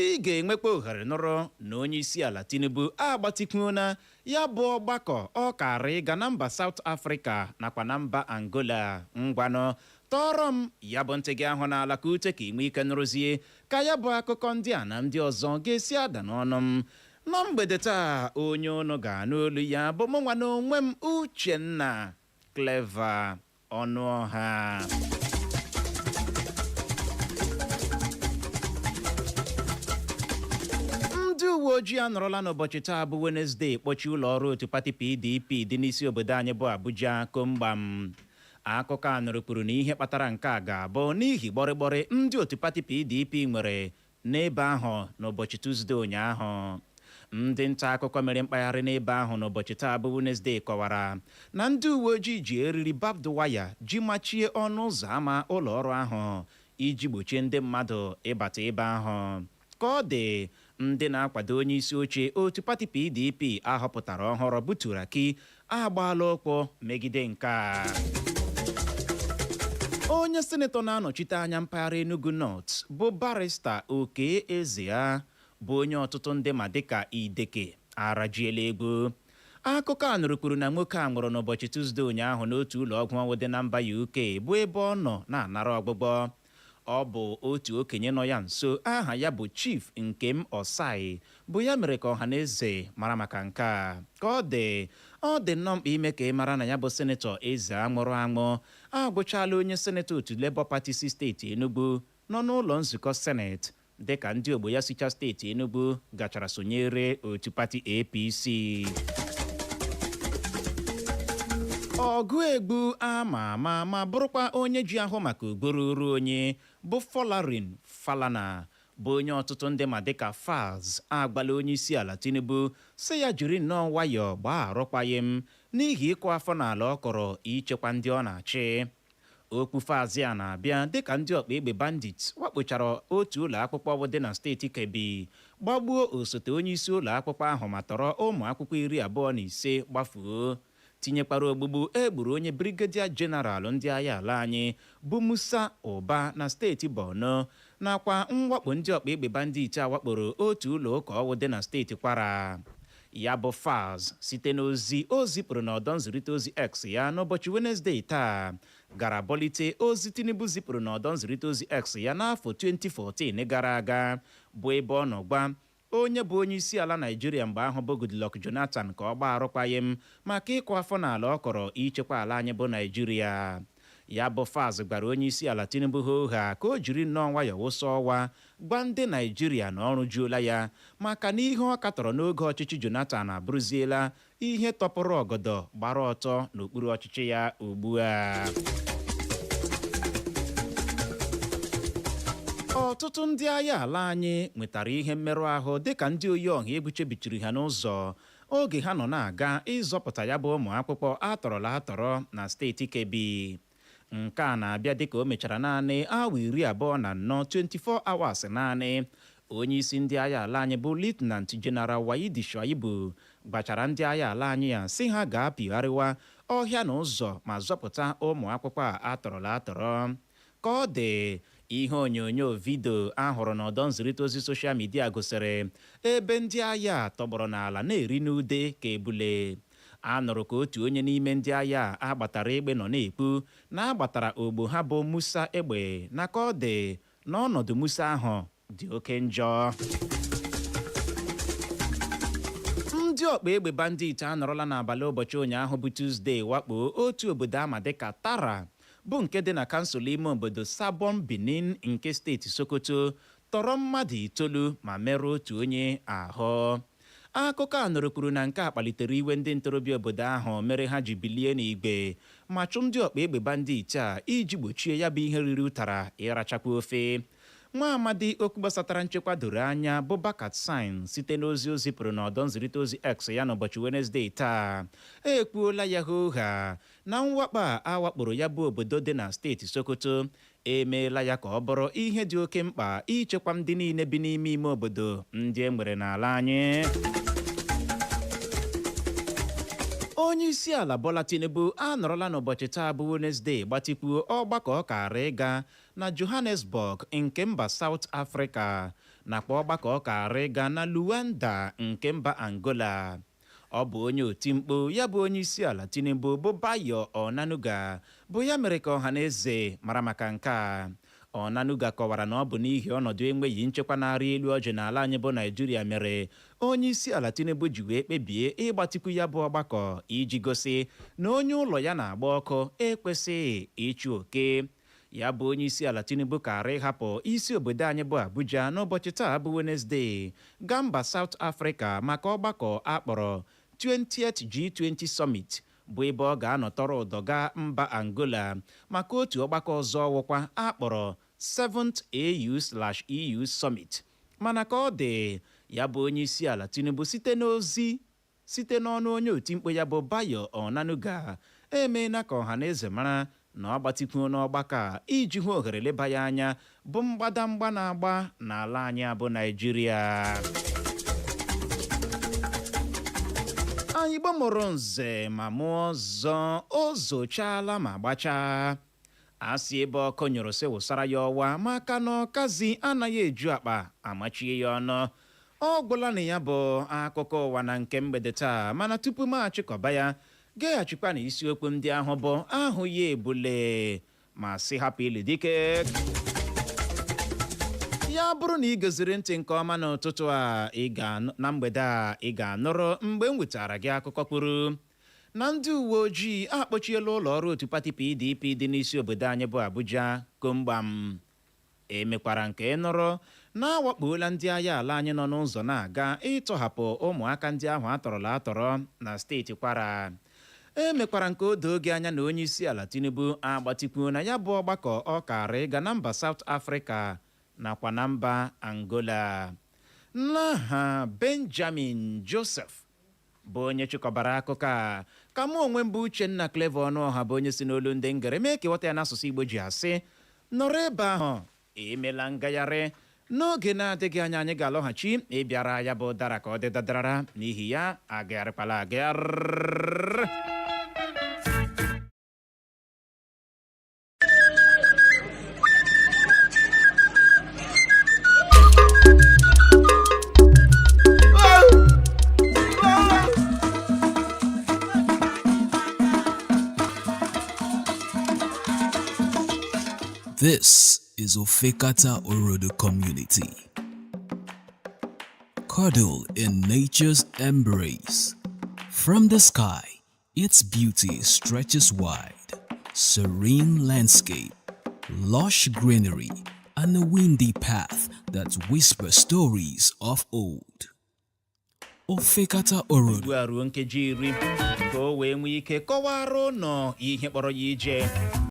Ị ga-enwekwa ohere nụrụ na onye isi ala Tinubu agbatịkwuona ya bụ ọgbakọ ọ kara ịga na mba South Africa nakwa na mba Angola. Ngwanụ, tọọrọ m ya bụ ntị gị ahụ n'ala ka ute, ka ị nwee ike nụrụzie ka ya bụ akụkọ ndị a na ndị ọzọ ga-esi ada n'ọnụ m na mgbede taa. Onye unu ga-anụ olu ya bụ mụ nwa n'onwe m, Uchenna Clever Ọnụọha. Ndị uwe ojii anọrọla n'ụbọchị taa bụ Wenezdee kpọchie ụlọ ọrụ otu pati PDP dị n'isi obodo anyị bụ Abuja komgbam. Akụkọ a nụrụ kwuru na ihe kpatara nke a ga-abụ n'ihi gbọrịgbọrị ndị otu pati PDP nwere n'ebe ahụ n'ụbọchị Tuzdee ụnyaahụ. Ndị nta akụkọ mere mkpagharị n'ebe ahụ n'ụbọchị taa bụ Wenezdee kọwara na ndị uwe ojii ji eriri barbed wire ji machie ọnụ ụzọ ámá ụlọ ọrụ ahụ iji gbochie ndị mmadụ ịbata ebe ahụ. Ka ọ dị. Ndị na-akwado onye isi oche otu pati PDP ahọpụtara ọhụrụ bụ Turaki agbaala ụkwụ megide nke a. Onye senetọ na-anọchite anya mpaghara Enugu North bụ Barrister Okey Ezea, bụ onye ọtụtụ ndị ma dịka Ideke, arajiela egwu. Akụkọ a nụrụ kwuru na nwoke a nwụrụ n'ụbọchị Tuzdee ụnyaahụ n'otu ụlọ ọgwụ ọnwụ dị na mba UK, bụ ebe ọ nọ na-anara ọgbụgbọ. Ọ bụ otu okenye nọ ya nso aha ya bụ Chief Nkem Osai bụ ya mere ka ọha na eze mara maka nke a. Ka ọ dị, ọ dị nnọọ mkpa ime ka ị mara na ya bụ Senetọ Eze anwụrụ anwụ agwụchala onye senetọ otu Labour Party si steeti Enugu nọ n'ụlọ nzukọ Seneti, dịka ndị ogbo ya sicha steeti Enugu gachara sonyere otu pati APC. Ọgụ egwu ama ama ma bụrụkwa onye ji ahụ maka ugboro ruo onye bụ Folarin Falana, bụ onye ọtụtụ ndị ma dịka Falz, agbala onye isi ala Tinubu si ya jiri nnọọ nwayọọ gbaa arụkwaghịm n'ihi ịkụ afọ n'ala ọ kọrọ ichekwa ndị ọ na-achị. Okwu Falz a na-abịa dịka ndị ọkpa egbe bandit wakpochara otu ụlọ akwụkwọ dị na steeti Kebbi, gbagbuo osote onye isi ụlọ akwụkwọ ahụ ma tọrọ ụmụ akwụkwọ 25 gbafuo, tinyekwara ogbugbu e gburu onye Brigadier General ndị agha ala anyị bụ Musa Uba na steeti Borno, nakwa mwakpo ndị ọkpa egbe bandit a wakporo otu ụlọ ụka ọwụ dị na steeti Kwara. Ya bụ Falz, site n'ozi o zipụrụ n'ọdọ nzirịta ozi X ya n'ụbọchị Wenezdee taa, gara bọlite ozi Tinubu zipụrụ n'ọdọ nzirịta ozi X ya n'afọ 2014 gara aga, bụ ebe ọ nọ gwa onye bụ onye isi ala Naijiria mgbe ahụ bụ Goodluck Jonathan ka ọ gbaa arụkwaghịm maka ịkụ afọ n'ala ọ kọrọ ichekwa ala anyị bụ Naijiria. Ya bụ Falz gwara onye isi ala Tinubu hoha ka o jiri nnọọ nwayọọ wụsa ọwa gwa ndị Naijiria na ọrụ juola ya, maka na ihe ọ katọrọ n'oge ọchịchị Jonathan abụrụziela ihe tọpụrụ ọgọdọ gbara ọtọ n'okpuru ọchịchị ya ugbu a. Ọtụtụ ndị agha ala anyị nwetara ihe mmerụ ahụ dịka ndị oyi ọha egwu chebichiri ha n'ụzọ oge ha nọ na-aga ịzọpụta ya bụ ụmụ akwụkwọ atọrọla atọrọ na steeti Kebbi. Nke a na-abịa dịka o mechara naanị awa 24, 24 hours naanị, onye isi ndị agha ala anyị bụ Lieutenant General Waidi Shaibu gbachara ndị agha ala anyị ya si ha gaa pigharịwa ọhịa na ụzọ ma zọpụta ụmụ akwụkwọ a atọrọla atọrọ. Ka ọ dị, ihe onyonyo vidio ahụrụ n'ọdọ nzirịta ozi social media gosiri ebe ndị agha tọgbọrọ n'ala na-eri n'ude ka ebule. A nụrụ ka otu onye n'ime ndị agha a gbatara egbe nọ na-ekwu na agbatara ogbo ha bụ Musa egbe, na ka ọ dị n'ọnọdụ Musa ahụ dị oke njọ. Ndị ọkpa egbe bandit anọrọla n'abalị ụbọchị ụnyaahụ bụ Tuzdee wakpo otu obodo ama dịka Tara, bụ nke dị na kansụl ime obodo Sabon Benin nke steeti Sokoto, tọrọ mmadụ 9 ma merụọ otu onye ahụ. Akụkọ a nụrụ kwuru na nke a kpalitere iwe ndị ntorobịa obodo ahụ mere ha ji bilie n'igwe ma chụ ndị ọkpa egbe bandit a iji gbochie ya bụ ihe riri ụtara ịrachakwa ofe. Nwa amadi okwu gbasatara nchekwa doro anya bụ Bakat Sign, site n'ozi o zipụrụ n'ọdọ nzirịta ozi X ya n'ụbọchị Wenezdee taa, ekwuola ya hoha na mwakpo a awakporo ya bụ obodo dị na steeti Sokoto emeela ya ka ọ bụrụ ihe dị oke mkpa ichekwa ndị niile bi n'ime ime obodo ndị e nwere n'ala anyị. Onye isi ala Bola Tinubu anọrọla n'ụbọchị taa bụ Wenezdee gbatịkwuo ọgbakọ ọ kara ịga na Johannesburg nke mba South Africa, nakwa ọgbakọ ọ kara ịga na Luanda nke mba Angola. Ọ bụ onye otimkpu ya bụ onye isi ala Tinubu bụ Bayo Onanuga bụ ya mere ka ọha na eze mara maka nke a. Onanuga kọwara na ọ bụ n'ihi ọnọdụ enweghị nchekwa na-arị elu ọjị n'ala anyị bụ Naijiria mere onye isi ala Tinubu ji wee kpebie ịgbatịkwu ya bụ ọgbakọ iji gosi na onye ụlọ ya na-agba ọkụ ekwesịghị ịchụ oke. Ya bụ onye isi ala Tinubu kara ịhapụ isi obodo anyị bụ Abuja n'ụbọchị taa bụ Wenezdee gaa mba South Africa maka ọgbakọ akpọrọ 20th G20 Summit, bụ ebe ọ ga-anọtọrọ ụdọ gaa mba Angola maka otu ọgbakọ ọzọ wụkwa akpọrọ 7th AU/EU Summit. Mana ka ọ dị, ya bụ onye isi ala Tinubu, site n'ozi site n'ọnụ onye otimkpu ya bụ Bayo Onanuga, emeela ka ọha na eze mara Na ọ gbatikwuo n'ọgbakọ a iji hụ ohere leba ya anya bụ mgbadamgba na-agba n'ala anyị abụ Naijiria. Anyị Igbo mụrụ nze ma mụọ ọzọ, o zochaala ma gbachaa. A sị ebe ọkụ nyụrụ, sị wụsara ya ọwa, maka na ọkazi anaghị eju akpa amachie ya ọnụ. Ọ gwụla na ya bụ akụkọ ụwa na nke mgbede taa, mana tupu m achịkọba ya, geghachikwa na isiokwu ndị ahụ bụ ahụ ya ebule ma sị hapụ ili dike. Ya bụrụ na ị goziri ntị nke ọma n'ụtụtụ a, ị ga na mgbede a, ị ga-anụrụ mgbe m wetara gị akụkọ kwuru na ndị uwe ojii akpọchiela ụlọ ọrụ otu pati PDP dị n'isi obodo anyị bụ Abuja komgbam. Emekwara nke nụrụ na-awakpola ndị agha ala anyị nọ n'ụzọ na-aga ịtọhapụ ụmụaka ndị ahụ atọrọla atọrọ na steeti Kwara. Emekwara nke o doo gị anya na onye isi ala Tinubu agbatikwuo na ya bụ ọgbakọ ọ kara ịga na mba South Africa nakwa na mba Angola. N'aha Benjamin Joseph bụ onye chịkọbara akụkọ a, ka mụ onwe m bụ Uchenna Clever Ọnụọha, bụ onye si n'olu ndị ngere mee ka ịghọta ya n'asụsụ Igbo, ji asị nọrọ ebe ahụ, emela ngagharị. N'oge na-adịghị anya, anyị ga-alọghachi ịbịara ya bụ dara ka ọ dị dadarara. N'ihi ya, agagharịkwala agagharị. This is Ofekata Orodo Community. Cuddle in nature's embrace. From the sky, its beauty stretches wide. Serene landscape, lush greenery, and a windy path that whispers stories of old. Ofekata Orodo. Ugbu a ruo nkeji 10 ka o wee nwee ike kọwara ụnọ ihe kpọrọ ya ije.